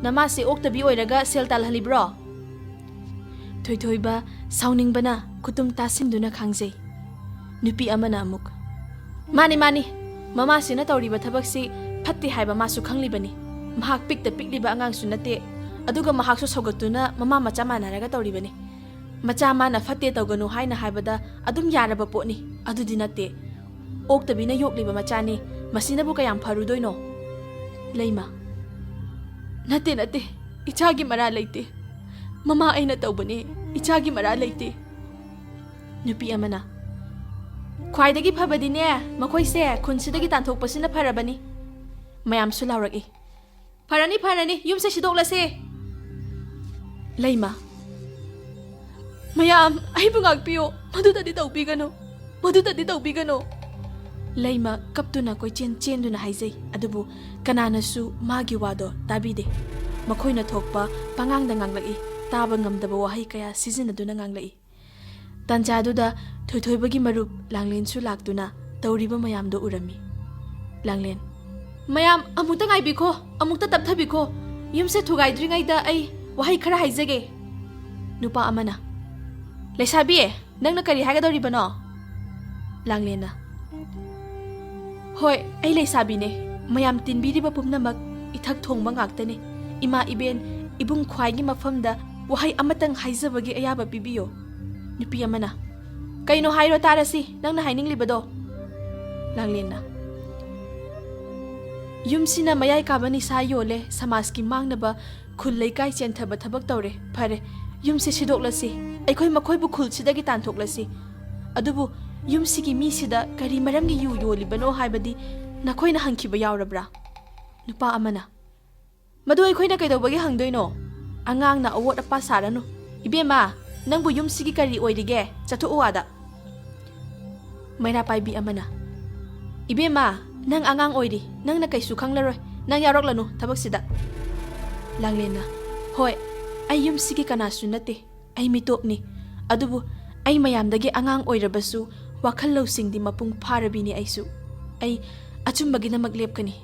ꯅꯃꯥꯁꯦ ꯑꯣꯛꯇꯕꯤ ꯑꯣꯏꯔꯒ ꯁꯦꯜ ꯇꯥꯜꯍꯜꯂꯤꯕ꯭ꯔꯣ?" ꯊꯣꯏꯊꯣꯏꯕ ꯁꯥꯎꯅꯤꯡꯕꯅ ꯈꯨꯇꯨꯝ ꯇꯥꯁꯤꯟꯗꯨꯅ ꯈꯥꯡꯖꯩ꯫ ꯅꯨꯄꯤ ꯑꯃꯅ ꯑꯃꯨꯛ, "ꯃꯥꯅꯤ, ꯃꯥꯅꯤ, ꯃꯃꯥꯁꯤꯅ ꯇꯧꯔꯤꯕ ꯊꯕꯛꯁꯤ ꯐꯠꯇꯦ ꯍꯥꯏꯕ ꯃꯥꯁꯨ ꯈꯪꯂꯤꯕꯅꯤ꯫ ꯃꯍꯥꯛ ꯄꯤꯛꯇ ꯄꯤꯛꯂꯤꯕ ꯑꯉꯥꯡꯁꯨ ꯅꯠꯇꯦ, ꯑꯗꯨꯒ ꯃꯍꯥꯛꯁꯨ ꯁꯧꯒꯠꯇꯨꯅ ꯃꯃꯥ ꯃꯆꯥ ꯃꯥꯟꯅꯔꯒ ꯇꯧꯔꯤꯕꯅꯤ꯫ ꯃꯆꯥ ꯃꯥꯅ ꯐꯠꯇꯦ ꯇꯧꯒꯅꯨ ꯍꯥꯏꯅ ꯍꯥꯏꯕꯗ ꯑꯗꯨꯝ ꯌꯥꯔꯕ ꯄꯣꯠꯅꯤ꯫ ꯑꯗꯨꯗꯤ ꯅꯠꯇꯦ꯫ ꯑꯣꯛꯇꯕꯤꯅ ꯌꯣꯛꯂꯤꯕ ꯃꯆꯥꯅꯤ꯫ ꯃꯁꯤꯅꯕꯨ ꯀꯌꯥꯝ ꯐꯔꯨꯗꯣꯏꯅꯣ?" ꯂꯩꯃ, "ꯅꯠꯇꯦ, ꯅꯠꯇꯦ꯫ ꯏꯆꯥꯒꯤ ꯃꯔꯥꯜ ꯂꯩꯇꯦ꯫ ꯃꯃꯥ ꯑꯩꯅ ꯇꯧꯕꯅꯤ꯫ ꯏꯆꯥꯒꯤ ꯃꯔꯥꯜ ꯂꯩꯇꯦ"꯫ ꯅꯨꯄꯤ ꯑꯃꯅ, "ꯈ꯭ꯋꯥꯏꯗꯒꯤ ꯐꯕꯗꯤꯅꯦ, ꯃꯈꯣꯏꯁꯦ ꯈꯨꯟꯁꯤꯗꯒꯤ ꯇꯥꯟꯊꯣꯛꯄꯁꯤꯅ ꯐꯔꯕꯅꯤ"꯫ ꯃꯌꯥꯝꯁꯨ ꯂꯥꯎꯔꯛꯏ꯫ "ꯐꯔꯅꯤ, ꯐꯔꯅꯤ, ꯌꯨꯝꯁꯦ ꯁꯤꯗꯣꯛꯂꯁꯦ"꯫ ꯂꯩꯃ, "ꯃꯌꯥꯝ, ꯑꯩꯕꯨ ꯉꯥꯛꯄꯤꯌꯨ, ꯃꯗꯨꯗꯗꯤ ꯇꯧꯕꯤꯒꯅꯨ, ꯃꯗꯨꯗꯗꯤ ꯇꯧꯕꯤꯒꯅꯨ"꯫ ꯂꯩꯃ ꯀꯞꯇꯨꯅ ꯀꯣꯏꯆꯦꯟ ꯆꯦꯟꯗꯨꯅ ꯍꯥꯏꯖꯩ, ꯑꯗꯨꯕꯨ ꯀꯅꯥꯅꯁꯨ ꯃꯥꯒꯤ ꯋꯥꯗꯣ ꯇꯥꯕꯤꯗꯦ꯫ ꯃꯈꯣꯏꯅ ꯊꯣꯛꯄ ꯄꯉꯥꯡꯗ ꯉꯥꯡꯂꯛꯏ, ꯇꯥꯕ ꯉꯝꯗꯕ ꯋꯥꯍꯩ ꯀꯌꯥ ꯁꯤꯖꯤꯟꯅꯗꯨꯅ ꯉꯥꯡꯂꯛꯏ꯫ ꯇꯥꯟꯖꯥꯗꯨꯗ ꯊꯣꯏꯊꯣꯏꯕꯒꯤ ꯃꯔꯨꯞ ꯂꯥꯡꯂꯦꯟꯁꯨ ꯂꯥꯛꯇꯨꯅ ꯇꯧꯔꯤꯕ ꯃꯌꯥꯝꯗꯣ ꯎꯔꯝꯃꯤ꯫ ꯂꯥꯡꯂꯦꯟ, "ꯃꯌꯥꯝ, ꯑꯃꯨꯛꯇ ꯉꯥꯏꯕꯤꯈꯣ, ꯑꯃꯨꯛꯇ ꯇꯞꯊꯕꯤꯈꯣ꯫ ꯌꯨꯝꯁꯦ ꯊꯨꯒꯥꯏꯗ꯭ꯔꯤꯉꯩꯗ ꯑꯩ ꯋꯥꯍꯩ ꯈꯔ ꯍꯥꯏꯖꯒꯦ"꯫ ꯅꯨꯄꯥ ꯑꯃꯅ, "ꯂꯩꯁꯥꯕꯤ, ꯅꯪꯅ ꯀꯔꯤ ꯍꯥꯏꯒꯗꯧꯔꯤꯕꯅꯣ?" ꯂꯥꯡꯂꯦꯟꯅ, "ꯍꯣꯏ, ꯑꯩ ꯂꯩꯁꯥꯕꯤꯅꯦ꯫ ꯃꯌꯥꯝ ꯇꯤꯟꯕꯤꯔꯤꯕ ꯄꯨꯝꯅꯃꯛ ꯏꯊꯛ ꯊꯣꯡꯕ ꯉꯥꯛꯇꯅꯤ꯫ ꯏꯃꯥ ꯏꯕꯦꯟ, ꯏꯕꯨꯡ ꯈ꯭ꯋꯥꯏꯒꯤ ꯃꯐꯝꯗ ꯋꯥꯍꯩ ꯑꯃꯇꯪ ꯍꯥꯏꯖꯕꯒꯤ ꯑꯌꯥꯕ ꯄꯤꯕꯤꯌꯨ"꯫ ꯅꯨꯄꯤ ꯑꯃꯅ, "ꯀꯩꯅꯣ ꯍꯥꯏꯔꯣ ꯇꯥꯔꯁꯤ, ꯅꯪꯅ ꯍꯥꯏꯅꯤꯡꯂꯤꯕꯗꯣ?" ꯂꯥꯡꯂꯦꯟꯅ, "ꯌꯨꯝꯁꯤꯅ ꯃꯌꯥꯏ ꯀꯥꯕ ꯅꯤꯁꯥ ꯌꯣꯜꯂꯦ, ꯁꯃꯥꯖꯀꯤ ꯃꯥꯡꯅꯕ, ꯈꯨꯜ ꯂꯩꯀꯥꯏ ꯆꯦꯟꯊꯕ ꯊꯕꯛ ꯇꯧꯔꯦ꯫ ꯐꯔꯦ, ꯌꯨꯝꯁꯦ ꯁꯤꯗꯣꯛꯂꯁꯤ, ꯑꯩꯈꯣꯏ ꯃꯈꯣꯏꯕꯨ ꯈꯨꯜꯁꯤꯗꯒꯤ ꯇꯥꯟꯊꯣꯛꯂꯁꯤ꯫ ꯑꯗꯨꯕꯨ ꯌꯨꯝꯁꯤꯒꯤ ꯃꯤꯁꯤꯗ ꯀꯔꯤ ꯃꯔꯝꯒꯤ ꯌꯨ ꯌꯣꯜꯂꯤꯕꯅꯣ ꯍꯥꯏꯕꯗꯤ ꯅꯈꯣꯏꯅ ꯍꯪꯈꯤꯕ ꯌꯥꯎꯔꯕ꯭ꯔꯥ?" ꯅꯨꯄꯥ ꯑꯃꯅ, "ꯃꯗꯨ ꯑꯩꯈꯣꯏꯅ ꯀꯩꯗꯧꯕꯒꯤ ꯍꯪꯗꯣꯏꯅꯣ? ꯑꯉꯥꯡꯅ ꯑꯋꯣꯠ ꯑꯄꯥ ꯁꯥꯔꯅꯨ꯫ ꯏꯕꯦꯝꯃ, ꯅꯪꯕꯨ ꯌꯨꯝꯁꯤꯒꯤ ꯀꯔꯤ ꯑꯣꯏꯔꯤꯒꯦ? ꯆꯠꯊꯣꯛꯎ ꯑꯥꯗ꯫" ꯃꯩꯔꯥ ꯄꯥꯏꯕꯤ ꯑꯃꯅ, "ꯏꯕꯦꯝꯃ, ꯅꯪ ꯑꯉꯥꯡ ꯑꯣꯏꯔꯤ, ꯅꯪꯅ ꯀꯩꯁꯨ ꯈꯪꯂꯔꯣꯏ, ꯅꯪ ꯌꯥꯎꯔꯛꯂꯅꯨ ꯊꯕꯛꯁꯤꯗ꯫" ꯂꯥꯡꯂꯦꯟꯅ, "ꯍꯣꯏ, ꯑꯩ ꯌꯨꯝꯁꯤꯒꯤ ꯀꯅꯥꯁꯨ ꯅꯠꯇꯦ, ꯑꯩ ꯃꯤꯇꯣꯞꯅꯤ꯫ ꯑꯗꯨꯕꯨ ꯑꯩ ꯃꯌꯥꯝꯗꯒꯤ ꯑꯉꯥꯡ ꯑꯣꯏꯔꯕꯁꯨ ꯋꯥꯈꯜ ꯂꯧꯁꯤꯡꯗꯤ ꯃꯄꯨꯡ ꯐꯥꯔꯕꯤꯅꯤ ꯑꯩꯁꯨ꯫ ꯑꯩ ꯑꯆꯨꯝꯕꯒꯤꯗꯃꯛ ꯂꯦꯞꯀꯅꯤ꯫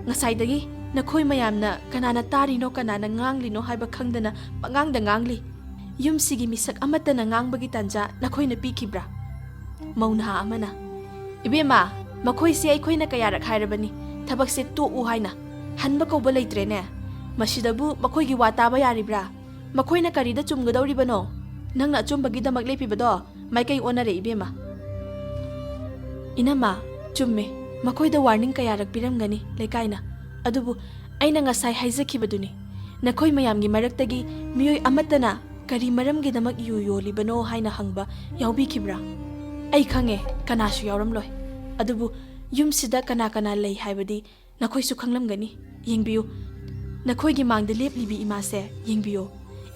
ꯉꯁꯥꯏꯗꯒꯤ ꯅꯈꯣꯏ ꯃꯌꯥꯝꯅ ꯀꯅꯥꯅ ꯇꯥꯔꯤꯅꯣ, ꯀꯅꯥꯅ ꯉꯥꯡꯂꯤꯅꯣ ꯍꯥꯏꯕ ꯈꯪꯗꯅ ꯄꯉꯥꯡꯗ ꯉꯥꯡꯂꯤ꯫ ꯌꯨꯝꯁꯤꯒꯤ ꯃꯤꯁꯛ ꯑꯃꯠꯇꯅ ꯉꯥꯡꯕꯒꯤ ꯇꯥꯟꯖꯥ ꯅꯈꯣꯏꯅ ꯄꯤꯈꯤꯕ꯭ꯔꯥ?" ꯃꯧ ꯅꯍꯥ ꯑꯃꯅ, "ꯏꯕꯦꯝꯃ, ꯃꯈꯣꯏꯁꯦ ꯑꯩꯈꯣꯏꯅ ꯀꯌꯥꯔꯛ ꯍꯥꯏꯔꯕꯅꯤ, ꯊꯕꯛꯁꯦ ꯇꯣꯛꯎ ꯍꯥꯏꯅ꯫ ꯍꯟꯕ ꯀꯧꯕ ꯂꯩꯇ꯭ꯔꯦꯅꯦ꯫ ꯃꯁꯤꯗꯕꯨ ꯃꯈꯣꯏꯒꯤ ꯋꯥ ꯇꯥꯕ ꯌꯥꯔꯤꯕ꯭ꯔꯥ? ꯃꯈꯣꯏꯅ ꯀꯔꯤꯗ ꯆꯨꯝꯒꯗꯧꯔꯤꯕꯅꯣ? ꯅꯪꯅ ꯑꯆꯨꯝꯕꯒꯤꯗꯃꯛ ꯂꯦꯞꯄꯤꯕꯗꯣ ꯃꯥꯏꯀꯩ ꯑꯣꯟꯅꯔꯦ, ꯏꯕꯦꯝꯃ꯫" "ꯏꯅꯝꯃ, ꯆꯨꯝꯃꯦ꯫ ꯃꯈꯣꯏꯗ ꯋꯥꯔꯅꯤꯡ ꯀꯌꯥꯔꯛ ꯄꯤꯔꯝꯒꯅꯤ ꯂꯩꯀꯥꯏꯅ꯫ ꯑꯗꯨꯕꯨ ꯑꯩꯅ ꯉꯁꯥꯏ ꯍꯥꯏꯖꯈꯤꯕꯗꯨꯅꯤ, ꯅꯈꯣꯏ ꯃꯌꯥꯝꯒꯤ ꯃꯔꯛꯇꯒꯤ ꯃꯤꯑꯣꯏ ꯑꯃꯠꯇꯅ ꯀꯔꯤ ꯃꯔꯝꯒꯤꯗꯃꯛ ꯌꯨ ꯌꯣꯜꯂꯤꯕꯅꯣ ꯍꯥꯏꯅ ꯍꯪꯕ ꯌꯥꯎꯕꯤꯈꯤꯕ꯭ꯔꯥ? ꯑꯩ ꯈꯪꯉꯦ, ꯀꯅꯥꯁꯨ ꯌꯥꯎꯔꯝꯂꯣꯏ꯫ ꯑꯗꯨꯕꯨ ꯌꯨꯝꯁꯤꯗ ꯀꯅꯥ ꯀꯅꯥ ꯂꯩ ꯍꯥꯏꯕꯗꯤ ꯅꯈꯣꯏꯁꯨ ꯈꯪꯂꯝꯒꯅꯤ꯫ ꯌꯦꯡꯕꯤꯌꯨ, ꯅꯈꯣꯏꯒꯤ ꯃꯥꯡꯗ ꯂꯦꯞꯂꯤꯕꯤ ꯏꯃꯥꯁꯦ ꯌꯦꯡꯕꯤꯌꯨ꯫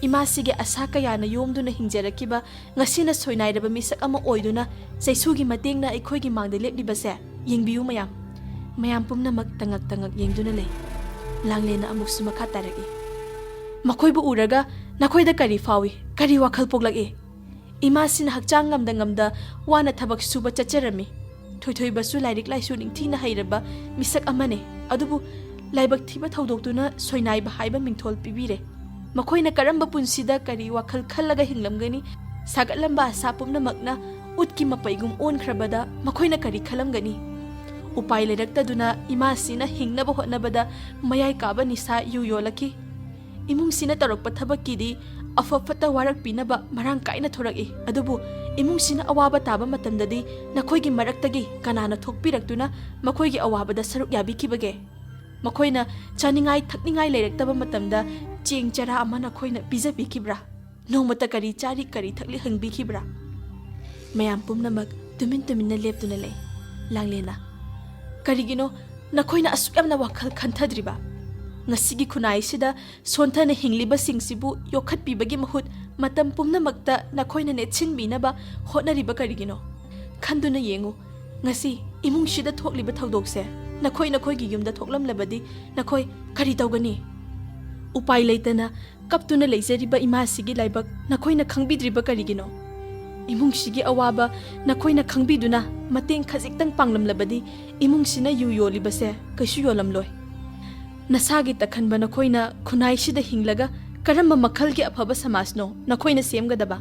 ꯏꯃꯥꯁꯤꯒꯤ ꯑꯁꯥ ꯀꯌꯥꯅ ꯌꯣꯝꯗꯨꯅ ꯍꯤꯡꯖꯔꯛꯈꯤꯕ, ꯉꯁꯤꯅ ꯁꯣꯏꯅꯥꯏꯔꯕ ꯃꯤꯁꯛ ꯑꯃ ꯑꯣꯏꯗꯨꯅ ꯆꯩꯁꯨꯒꯤ ꯃꯇꯦꯡꯅ ꯑꯩꯈꯣꯏꯒꯤ ꯃꯥꯡꯗ ꯂꯦꯞꯂꯤꯕꯁꯦ ꯌꯦꯡꯕꯤꯌꯨ ꯃꯌꯥꯝ꯫" ꯃꯌꯥꯝ ꯄꯨꯝꯅꯃꯛ ꯇꯉꯛ ꯇꯉꯛ ꯌꯦꯡꯗꯨꯅ ꯂꯩ꯫ ꯂꯥꯡꯂꯦꯟꯅ ꯑꯃꯨꯛꯁꯨ ꯃꯈꯥ ꯇꯥꯔꯛꯏ, "ꯃꯈꯣꯏꯕꯨ ꯎꯔꯒ ꯅꯈꯣꯏꯗ ꯀꯔꯤ ꯐꯥꯎꯏ, ꯀꯔꯤ ꯋꯥꯈꯜ ꯄꯣꯛꯂꯛꯏ? ꯏꯃꯥꯁꯤꯅ ꯍꯛꯆꯥꯡ ꯉꯝꯗ ꯉꯝꯗ ꯋꯥꯅ ꯊꯕꯛ ꯁꯨꯕ ꯆꯠꯆꯔꯝꯃꯤ꯫ ꯊꯣꯏꯊꯣꯏꯕꯁꯨ ꯂꯥꯏꯔꯤꯛ ꯂꯥꯏꯁꯨ ꯅꯤꯡꯊꯤꯅ ꯍꯩꯔꯕ ꯃꯤꯁꯛ ꯑꯃꯅꯤ꯫ ꯑꯗꯨꯕꯨ ꯂꯥꯏꯕꯛ ꯊꯤꯕ ꯊꯧꯗꯣꯛꯇꯨꯅ ꯁꯣꯏꯅꯥꯏꯕ ꯍꯥꯏꯕ ꯃꯤꯡꯊꯣꯜ ꯄꯤꯕꯤꯔꯦ꯫ ꯃꯈꯣꯏꯅ ꯀꯔꯝꯕ ꯄꯨꯟꯁꯤꯗ ꯀꯔꯤ ꯋꯥꯈꯜ ꯈꯜꯂꯒ ꯍꯤꯡꯂꯝꯒꯅꯤ? ꯁꯥꯒꯠꯂꯝꯕ ꯑꯁꯥ ꯄꯨꯝꯅꯃꯛꯅ ꯎꯠꯀꯤ ꯃꯄꯩꯒꯨꯝ ꯑꯣꯟꯈ꯭ꯔꯕꯗ ꯃꯈꯣꯏꯅ ꯀꯔꯤ ꯈꯜꯂꯝꯒꯅꯤ?" ꯎꯄꯥꯏ ꯂꯩꯔꯛꯇꯗꯨꯅ ꯏꯃꯥꯁꯤꯅ ꯍꯤꯡꯅꯕ ꯍꯣꯠꯅꯕꯗ ꯃꯌꯥꯏ ꯀꯥꯕ ꯅꯤꯁꯥ ꯌꯨ ꯌꯣꯜꯂꯛꯈꯤ꯫ ꯏꯃꯨꯡꯁꯤꯅ ꯇꯧꯔꯛꯄ ꯊꯕꯛꯀꯤꯗꯤ ꯑꯐ ꯐꯠꯇ ꯋꯥꯔꯛꯄꯤꯅꯕ ꯃꯔꯥꯡ ꯀꯥꯏꯅ ꯊꯣꯔꯛꯏ꯫ ꯑꯗꯨꯕꯨ ꯏꯃꯨꯡꯁꯤꯅ ꯑꯋꯥꯕ ꯇꯥꯕ ꯃꯇꯝꯗꯗꯤ ꯅꯈꯣꯏꯒꯤ ꯃꯔꯛꯇꯒꯤ ꯀꯅꯥꯅ ꯊꯣꯛꯄꯤꯔꯛꯇꯨꯅ ꯃꯈꯣꯏꯒꯤ ꯑꯋꯥꯕꯗ ꯁꯔꯨꯛ ꯌꯥꯕꯤꯈꯤꯕꯒꯦ? ꯃꯈꯣꯏꯅ ꯆꯥꯅꯤꯡꯉꯥꯏ ꯊꯛꯅꯤꯡꯉꯥꯏ ꯂꯩꯔꯛꯇꯕ ꯃꯇꯝꯗ ꯆꯦꯡ ꯆꯔꯥ ꯑꯃ ꯅꯈꯣꯏꯅ ꯄꯤꯖꯕꯤꯈꯤꯕ꯭ꯔꯥ? ꯅꯣꯡꯃꯇ ꯀꯔꯤ ꯆꯥꯔꯤ, ꯀꯔꯤ ꯊꯛꯂꯤ ꯍꯪꯕꯤꯈꯤꯕ꯭ꯔꯥ? ꯃꯌꯥꯝ ꯄꯨꯝꯅꯃꯛ ꯇꯨꯃꯤꯟ ꯇꯨꯃꯤꯟꯅ ꯂꯦꯞꯇꯨꯅ ꯂꯩ꯫ ꯂꯥꯡꯂꯦꯟꯅ, "ꯀꯔꯤꯒꯤꯅꯣ ꯅꯈꯣꯏꯅ ꯑꯁꯨꯛ ꯌꯥꯝꯅ ꯋꯥꯈꯜ ꯈꯟꯊꯗ꯭ꯔꯤꯕ? ꯉꯁꯤꯒꯤ ꯈꯨꯟꯅꯥꯏꯁꯤꯗ ꯁꯣꯟꯊꯅ ꯍꯤꯡꯂꯤꯕꯁꯤꯡꯁꯤꯕꯨ ꯌꯣꯛꯈꯠꯄꯤꯕꯒꯤ ꯃꯍꯨꯠ ꯃꯇꯝ ꯄꯨꯝꯅꯃꯛꯇ ꯅꯈꯣꯏꯅ ꯅꯦꯠꯁꯤꯟꯕꯤꯅꯕ ꯍꯣꯠꯅꯔꯤꯕ ꯀꯔꯤꯒꯤꯅꯣ? ꯈꯟꯗꯨꯅ ꯌꯦꯡꯉꯨ, ꯉꯁꯤ ꯏꯃꯨꯡꯁꯤꯗ ꯊꯣꯛꯂꯤꯕ ꯊꯧꯗꯣꯛꯁꯦ ꯅꯈꯣꯏ ꯅꯈꯣꯏꯒꯤ ꯌꯨꯝꯗ ꯊꯣꯛꯂꯝꯂꯕꯗꯤ ꯅꯈꯣꯏ ꯀꯔꯤ ꯇꯧꯒꯅꯤ?" ꯎꯄꯥꯏ ꯂꯩꯇꯅ ꯀꯞꯇꯨꯅ ꯂꯩꯖꯔꯤꯕ ꯏꯃꯥꯁꯤꯒꯤ ꯂꯥꯏꯕꯛ ꯅꯈꯣꯏꯅ ꯈꯪꯕꯤꯗ꯭ꯔꯤꯕ ꯀꯔꯤꯒꯤꯅꯣ? ꯏꯃꯨꯡꯁꯤꯒꯤ ꯑꯋꯥꯕ ꯅꯈꯣꯏꯅ ꯈꯪꯕꯤꯗꯨꯅ ꯃꯇꯦꯡ ꯈꯖꯤꯛꯇꯪ ꯄꯥꯡꯂꯝꯂꯕꯗꯤ ꯏꯃꯨꯡꯁꯤꯅ ꯌꯨ ꯌꯣꯜꯂꯤꯕꯁꯦ ꯀꯩꯁꯨ ꯌꯣꯜꯂꯝꯂꯣꯏ꯫ ꯅꯁꯥꯒꯤ ꯇꯛꯈꯟꯕ ꯅꯈꯣꯏꯅ ꯈꯨꯟꯅꯥꯏꯁꯤꯗ ꯍꯤꯡꯂꯒ ꯀꯔꯝꯕ ꯃꯈꯜꯒꯤ ꯑꯐꯕ ꯁꯃꯥꯖꯅꯣ ꯅꯈꯣꯏꯅ ꯁꯦꯝꯒꯗꯕ?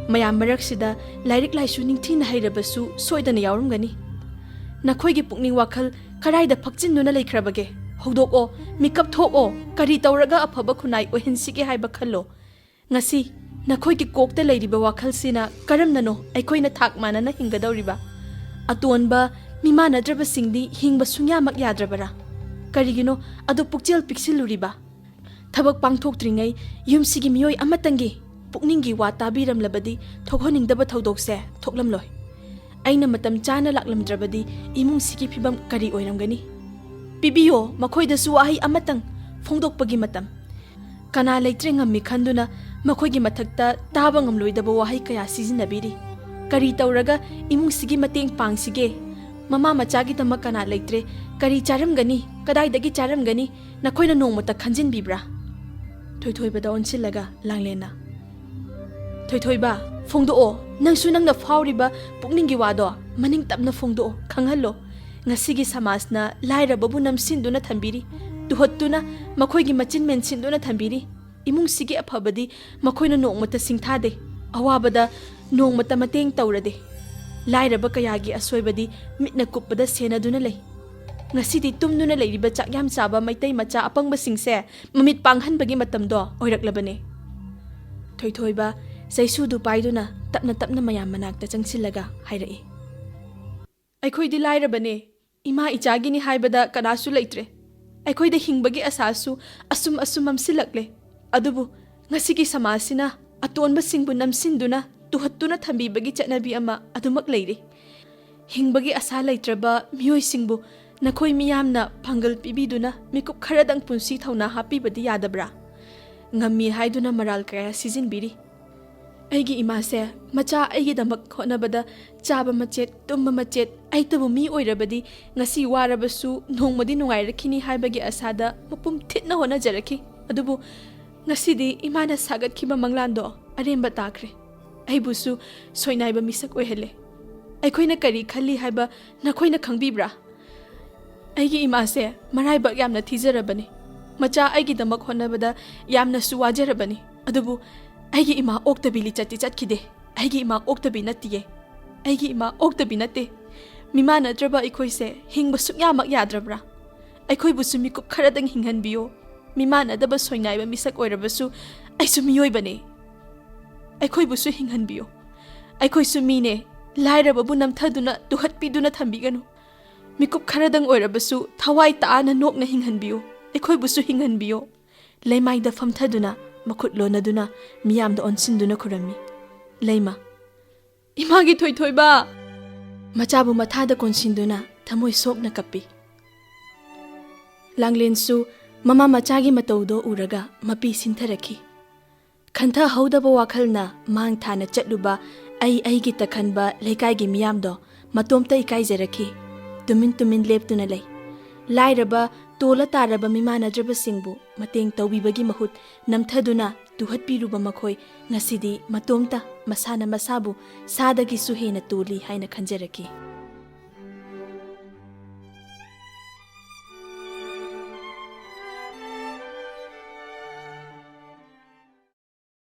ꯃꯌꯥꯝ ꯃꯔꯛꯁꯤꯗ ꯂꯥꯏꯔꯤꯛ ꯂꯥꯏꯁꯨ ꯅꯤꯡꯊꯤꯅ ꯍꯩꯔꯕꯁꯨ ꯁꯣꯏꯗꯅ ꯌꯥꯎꯔꯝꯒꯅꯤ꯫ ꯅꯈꯣꯏꯒꯤ ꯄꯨꯛꯅꯤꯡ ꯋꯥꯈꯜ ꯀꯗꯥꯏꯗ ꯐꯛꯆꯤꯟꯗꯨꯅ ꯂꯩꯈ꯭ꯔꯕꯒꯦ? ꯍꯧꯗꯣꯛꯑꯣ, ꯃꯤꯀꯞ ꯊꯣꯛꯑꯣ, ꯀꯔꯤ ꯇꯧꯔꯒ ꯑꯐꯕ ꯈꯨꯟꯅꯥꯏ ꯑꯣꯏꯍꯟꯁꯤꯒꯦ ꯍꯥꯏꯕ ꯈꯜꯂꯣ꯫ ꯉꯁꯤ ꯅꯈꯣꯏꯒꯤ ꯀꯣꯛꯇ ꯂꯩꯔꯤꯕ ꯋꯥꯈꯜꯁꯤꯅ ꯀꯔꯝꯅꯅꯣ ꯑꯩꯈꯣꯏꯅ ꯊꯥꯛ ꯃꯥꯟꯅꯅ ꯍꯤꯡꯒꯗꯧꯔꯤꯕ? ꯑꯇꯣꯟꯕ, ꯃꯤꯃꯥꯟꯅꯗ꯭ꯔꯕꯁꯤꯡꯗꯤ ꯍꯤꯡꯕ ꯁꯨꯡꯌꯥꯃꯛ ꯌꯥꯗ꯭ꯔꯕꯔꯥ? ꯀꯔꯤꯒꯤꯅꯣ ꯑꯗꯨ ꯄꯨꯛꯆꯦꯜ ꯄꯤꯛꯁꯤꯜꯂꯨꯔꯤꯕ? ꯊꯕꯛ ꯄꯥꯡꯊꯣꯛꯇ꯭ꯔꯤꯉꯩ ꯌꯨꯝꯁꯤꯒꯤ ꯃꯤꯑꯣꯏ ꯑꯃꯇꯪꯒꯤ ꯄꯨꯛꯅꯤꯡꯒꯤ ꯋꯥ ꯇꯥꯕꯤꯔꯝꯂꯕꯗꯤ ꯊꯣꯛꯍꯟꯅꯤꯡꯗꯕ ꯊꯧꯗꯣꯛꯁꯦ ꯊꯣꯛꯂꯝꯂꯣꯏ꯫ ꯑꯩꯅ ꯃꯇꯝ ꯆꯥꯅ ꯂꯥꯛꯂꯝꯗ꯭ꯔꯕꯗꯤ ꯏꯃꯨꯡꯁꯤꯒꯤ ꯐꯤꯕꯝ ꯀꯔꯤ ꯑꯣꯏꯔꯝꯒꯅꯤ? ꯄꯤꯕꯤꯌꯣ, ꯃꯈꯣꯏꯗꯁꯨ ꯋꯥꯍꯩ ꯑꯃꯇꯪ ꯐꯣꯡꯗꯣꯛꯄꯒꯤ ꯃꯇꯝ꯫ ꯀꯅꯥ ꯂꯩꯇ꯭ꯔꯦ ꯉꯝꯃꯤ ꯈꯟꯗꯨꯅ ꯃꯈꯣꯏꯒꯤ ꯃꯊꯛꯇ ꯇꯥꯕ ꯉꯝꯂꯣꯏꯗꯕ ꯋꯥꯍꯩ ꯀꯌꯥ ꯁꯤꯖꯤꯟꯅꯕꯤꯔꯤ꯫ ꯀꯔꯤ ꯇꯧꯔꯒ ꯏꯃꯨꯡꯁꯤꯒꯤ ꯃꯇꯦꯡ ꯄꯥꯡꯁꯤꯒꯦ? ꯃꯃꯥ ꯃꯆꯥꯒꯤꯗꯃꯛ ꯀꯅꯥ ꯂꯩꯇ꯭ꯔꯦ? ꯀꯔꯤ ꯆꯥꯔꯝꯒꯅꯤ? ꯀꯗꯥꯏꯗꯒꯤ ꯆꯥꯔꯝꯒꯅꯤ? ꯅꯈꯣꯏꯅ ꯅꯣꯡꯃꯇ ꯈꯟꯖꯤꯟꯕꯤꯕ꯭ꯔꯥ? ꯊꯣꯏꯊꯣꯏꯕꯗ ꯑꯣꯟꯁꯤꯜꯂꯒ ꯂꯥꯡꯂꯦꯟꯅ, "ꯊꯣꯏꯊꯣꯏꯕ, ꯐꯣꯡꯗꯣꯛꯑꯣ, ꯅꯪꯁꯨ ꯅꯪꯅ ꯐꯥꯎꯔꯤꯕ ꯄꯨꯛꯅꯤꯡꯒꯤ ꯋꯥꯗꯣ ꯃꯅꯤꯡ ꯇꯞꯅ ꯐꯣꯡꯗꯣꯛꯑꯣ, ꯈꯪꯍꯜꯂꯣ꯫ ꯉꯁꯤꯒꯤ ꯁꯃꯥꯖꯅ ꯂꯥꯏꯔꯕꯕꯨ ꯅꯝꯁꯤꯟꯗꯨꯅ ꯊꯝꯕꯤꯔꯤ, ꯇꯨꯍꯠꯇꯨꯅ ꯃꯈꯣꯏꯒꯤ ꯃꯆꯤꯟ ꯃꯦꯟꯁꯤꯟꯗꯨꯅ ꯊꯝꯕꯤꯔꯤ꯫ ꯏꯃꯨꯡꯁꯤꯒꯤ ꯑꯐꯕꯗꯤ ꯃꯈꯣꯏꯅ ꯅꯣꯡꯃꯇ ꯁꯤꯡꯊꯥꯗꯦ, ꯑꯋꯥꯕꯗ ꯅꯣꯡꯃꯇ ꯃꯇꯦꯡ ꯇꯧꯔꯗꯦ꯫ ꯂꯥꯏꯔꯕ ꯀꯌꯥꯒꯤ ꯑꯁꯣꯏꯕꯗꯤ ꯃꯤꯠꯅ ꯀꯨꯞꯄꯗ ꯁꯦꯟꯅꯗꯨꯅ ꯂꯩ꯫ ꯉꯁꯤꯗꯤ ꯇꯨꯝꯗꯨꯅ ꯂꯩꯔꯤꯕ ꯆꯥꯛ ꯌꯥꯝ ꯆꯥꯕ ꯃꯩꯇꯩ ꯃꯆꯥ ꯑꯄꯪꯕꯁꯤꯡꯁꯦ ꯃꯃꯤꯠ ꯄꯥꯡꯍꯟꯕꯒꯤ ꯃꯇꯝꯗꯣ ꯑꯣꯏꯔꯛꯂꯕꯅꯦ꯫ ꯊꯣꯏꯊꯣꯏꯕ ꯆꯩꯁꯨꯗꯨ ꯄꯥꯏꯗꯨꯅ ꯇꯞꯅ ꯇꯞꯅ ꯃꯌꯥꯝ ꯃꯅꯥꯛꯇ ꯆꯪꯁꯤꯜꯂꯒ ꯍꯥꯏꯔꯛꯏ꯫ ꯑꯩꯈꯣꯏꯗꯤ ꯂꯥꯏꯔꯕꯅꯦ꯫ ꯏꯃꯥ ꯏꯆꯥꯒꯤꯅꯤ ꯍꯥꯏꯕꯗ ꯀꯅꯥꯁꯨ ꯂꯩꯇ꯭ꯔꯦ꯫ ꯑꯩꯈꯣꯏꯗ ꯍꯤꯡꯕꯒꯤ ꯑꯁꯥꯁꯨ ꯑꯁꯨꯝ ꯑꯁꯨꯝ ꯃꯝꯁꯤꯜꯂꯛꯂꯦ꯫ ꯑꯗꯨꯕꯨ ꯉꯁꯤꯒꯤ ꯁꯃꯥꯖꯁꯤꯅ ꯑꯇꯣꯟꯕꯁꯤꯡꯕꯨ ꯅꯝꯁꯤꯟꯗꯨꯅ ꯇꯨꯍꯠꯇꯨꯅ ꯊꯝꯕꯤꯕꯒꯤ ꯆꯠꯅꯕꯤ ꯑꯃ ꯑꯗꯨꯃꯛ ꯂꯩꯔꯤ꯫ ꯍꯤꯡꯕꯒꯤ ꯑꯁꯥ ꯂꯩꯇ꯭ꯔꯕ ꯃꯤꯑꯣꯏꯁꯤꯡꯕꯨ ꯅꯈꯣꯏ ꯃꯤꯌꯥꯝꯅ ꯄꯥꯡꯒꯜ ꯄꯤꯕꯤꯗꯨꯅ ꯃꯤꯀꯨꯞ ꯈꯔꯗꯪ ꯄꯨꯟꯁꯤ ꯊꯧꯅꯥ ꯍꯥꯞꯄꯤꯕꯗꯤ ꯌꯥꯗꯕ꯭ꯔꯥ? ꯉꯝꯃꯤ ꯍꯥꯏꯗꯨꯅ ꯃꯔꯥꯜ ꯀꯌꯥ ꯁꯤꯖꯤꯟꯕꯤꯔꯤ꯫ ꯑꯩꯒꯤ ꯏꯃꯥꯁꯦ ꯃꯆꯥ ꯑꯩꯒꯤꯗꯃꯛ ꯍꯣꯠꯅꯕꯗ ꯆꯥꯕ ꯃꯆꯦꯠ, ꯇꯨꯝꯕ ꯃꯆꯦꯠ, ꯑꯩꯇꯕꯨ ꯃꯤ ꯑꯣꯏꯔꯕꯗꯤ ꯉꯁꯤ ꯋꯥꯔꯕꯁꯨ ꯅꯣꯡꯃꯗꯤ ꯅꯨꯡꯉꯥꯏꯔꯛꯈꯤꯅꯤ ꯍꯥꯏꯕꯒꯤ ꯑꯁꯥꯗ ꯃꯄꯨꯝ ꯊꯤꯠꯅ ꯍꯣꯠꯅꯖꯔꯛꯈꯤ꯫ ꯑꯗꯨꯕꯨ ꯉꯁꯤꯗꯤ ꯏꯃꯥꯅ ꯁꯥꯒꯠꯈꯤꯕ ꯃꯪꯂꯥꯟꯗꯣ ꯑꯔꯦꯝꯕ ꯇꯥꯈ꯭ꯔꯦ꯫ ꯑꯩꯕꯨꯁꯨ ꯁꯣꯏꯅꯥꯏꯕ ꯃꯤꯁꯛ ꯑꯣꯏꯍꯜꯂꯦ꯫ ꯑꯩꯈꯣꯏꯅ ꯀꯔꯤ ꯈꯜꯂꯤ ꯍꯥꯏꯕ ꯅꯈꯣꯏꯅ ꯈꯪꯕꯤꯕ꯭ꯔꯥ? ꯑꯩꯒꯤ ꯏꯃꯥꯁꯦ ꯃꯔꯥꯏꯕꯛ ꯌꯥꯝꯅ ꯊꯤꯖꯔꯕꯅꯤ꯫ ꯃꯆꯥ ꯑꯩꯒꯤꯗꯃꯛ ꯍꯣꯠꯅꯕꯗ ꯌꯥꯝꯅꯁꯨ ꯋꯥꯖꯔꯕꯅꯤ꯫ ꯑꯗꯨꯕꯨ ꯑꯩꯒꯤ ꯏꯃꯥ ꯑꯣꯛꯇꯕꯤ ꯂꯤꯆꯠꯇꯤ ꯆꯠꯈꯤꯗꯦ꯫ ꯑꯩꯒꯤ ꯏꯃꯥ ꯑꯣꯛꯇꯕꯤ ꯅꯠꯇꯤꯌꯦ꯫ ꯑꯩꯒꯤ ꯏꯃꯥ ꯑꯣꯛꯇꯕꯤ ꯅꯠꯇꯦ꯫ ꯃꯤꯃꯥꯟꯅꯗ꯭ꯔꯕ ꯑꯩꯈꯣꯏꯁꯦ ꯍꯤꯡꯕ ꯁꯨꯛꯌꯥꯃꯛ ꯌꯥꯗ꯭ꯔꯕ꯭ꯔꯥ? ꯑꯩꯈꯣꯏꯕꯨꯁꯨ ꯃꯤꯀꯨꯞ ꯈꯔꯗꯪ ꯍꯤꯡꯍꯟꯕꯤꯌꯣ꯫ ꯃꯤꯃꯥꯟꯅꯗꯕ ꯁꯣꯏꯅꯥꯏꯕ ꯃꯤꯁꯛ ꯑꯣꯏꯔꯕꯁꯨ ꯑꯩꯁꯨ ꯃꯤꯑꯣꯏꯕꯅꯦ꯫ ꯑꯩꯈꯣꯏꯕꯨꯁꯨ ꯍꯤꯡꯍꯟꯕꯤꯌꯣ꯫ ꯑꯩꯈꯣꯏꯁꯨ ꯃꯤꯅꯦ꯫ ꯂꯥꯏꯔꯕꯕꯨ ꯅꯝꯊꯗꯨꯅ ꯇꯨꯍꯠꯄꯤꯗꯨꯅ ꯊꯝꯕꯤꯒꯅꯨ꯫ ꯃꯤꯀꯨꯞ ꯈꯔꯗꯪ ꯑꯣꯏꯔꯕꯁꯨ ꯊꯋꯥꯏ ꯇꯥꯅ ꯅꯣꯛꯅ ꯍꯤꯡꯍꯟꯕꯤꯌꯨ꯫ ꯑꯩꯈꯣꯏꯕꯨꯁꯨ ꯍꯤꯡꯍꯟꯕꯤꯌꯨ꯫ ꯂꯩꯃꯥꯏꯗ ꯐꯝꯊꯗꯨꯅ ꯃꯈꯨꯠ ꯂꯣꯟꯅꯗꯨꯅ ꯃꯤꯌꯥꯝꯗ ꯑꯣꯟꯁꯤꯟꯗꯨꯅ ꯈꯨꯔꯝꯃꯤ꯫ ꯂꯩꯃ, ꯏꯃꯥꯒꯤ ꯊꯣꯏꯊꯣꯏꯕ! ꯃꯆꯥꯕꯨ ꯃꯊꯥꯗ ꯀꯣꯟꯁꯤꯟꯗꯨꯅ ꯊꯃꯣꯏ ꯁꯣꯛꯅ ꯀꯞꯄꯤ꯫ ꯂꯥꯡꯂꯦꯟꯁꯨ ꯃꯃꯥ ꯃꯆꯥꯒꯤ ꯃꯇꯧꯗꯣ ꯎꯔꯒ ꯃꯄꯤ ꯁꯤꯟꯊꯔꯛꯈꯤ꯫ ꯈꯟꯊꯍꯧꯗꯕ ꯋꯥꯈꯜꯅ ꯃꯥꯡ ꯊꯥꯅ ꯆꯠꯂꯨꯕ ꯑꯩ ꯑꯩꯒꯤ ꯇꯈꯟꯕ ꯂꯩꯀꯥꯏꯒꯤ ꯃꯤꯌꯥꯝꯗꯣ ꯃꯇꯣꯝꯇ ꯏꯀꯥꯏꯖꯔꯛꯈꯤ꯫ ꯇꯨꯃꯤꯟ ꯇꯨꯃꯤꯟ ꯂꯦꯞꯇꯨꯅ ꯂꯩ꯫ ꯂꯥꯏꯔꯕ, ꯇꯣꯜꯂ ꯇꯥꯔꯕ ꯃꯤꯃꯥꯟꯅꯗ꯭ꯔꯕꯁꯤꯡꯕꯨ ꯃꯇꯦꯡ ꯇꯧꯕꯤꯕꯒꯤ ꯃꯍꯨꯠ ꯅꯝꯊꯗꯨꯅ ꯇꯨꯍꯠꯄꯤꯔꯨꯕ ꯃꯈꯣꯏ ꯉꯁꯤꯗꯤ ꯃꯇꯣꯝꯇ ꯃꯁꯥꯅ ꯃꯁꯥꯕꯨ ꯁꯥꯗꯒꯤꯁꯨ ꯍꯦꯟꯅ ꯇꯣꯜꯂꯤ ꯍꯥꯏꯅ ꯈꯟꯖꯔꯛꯈꯤ꯫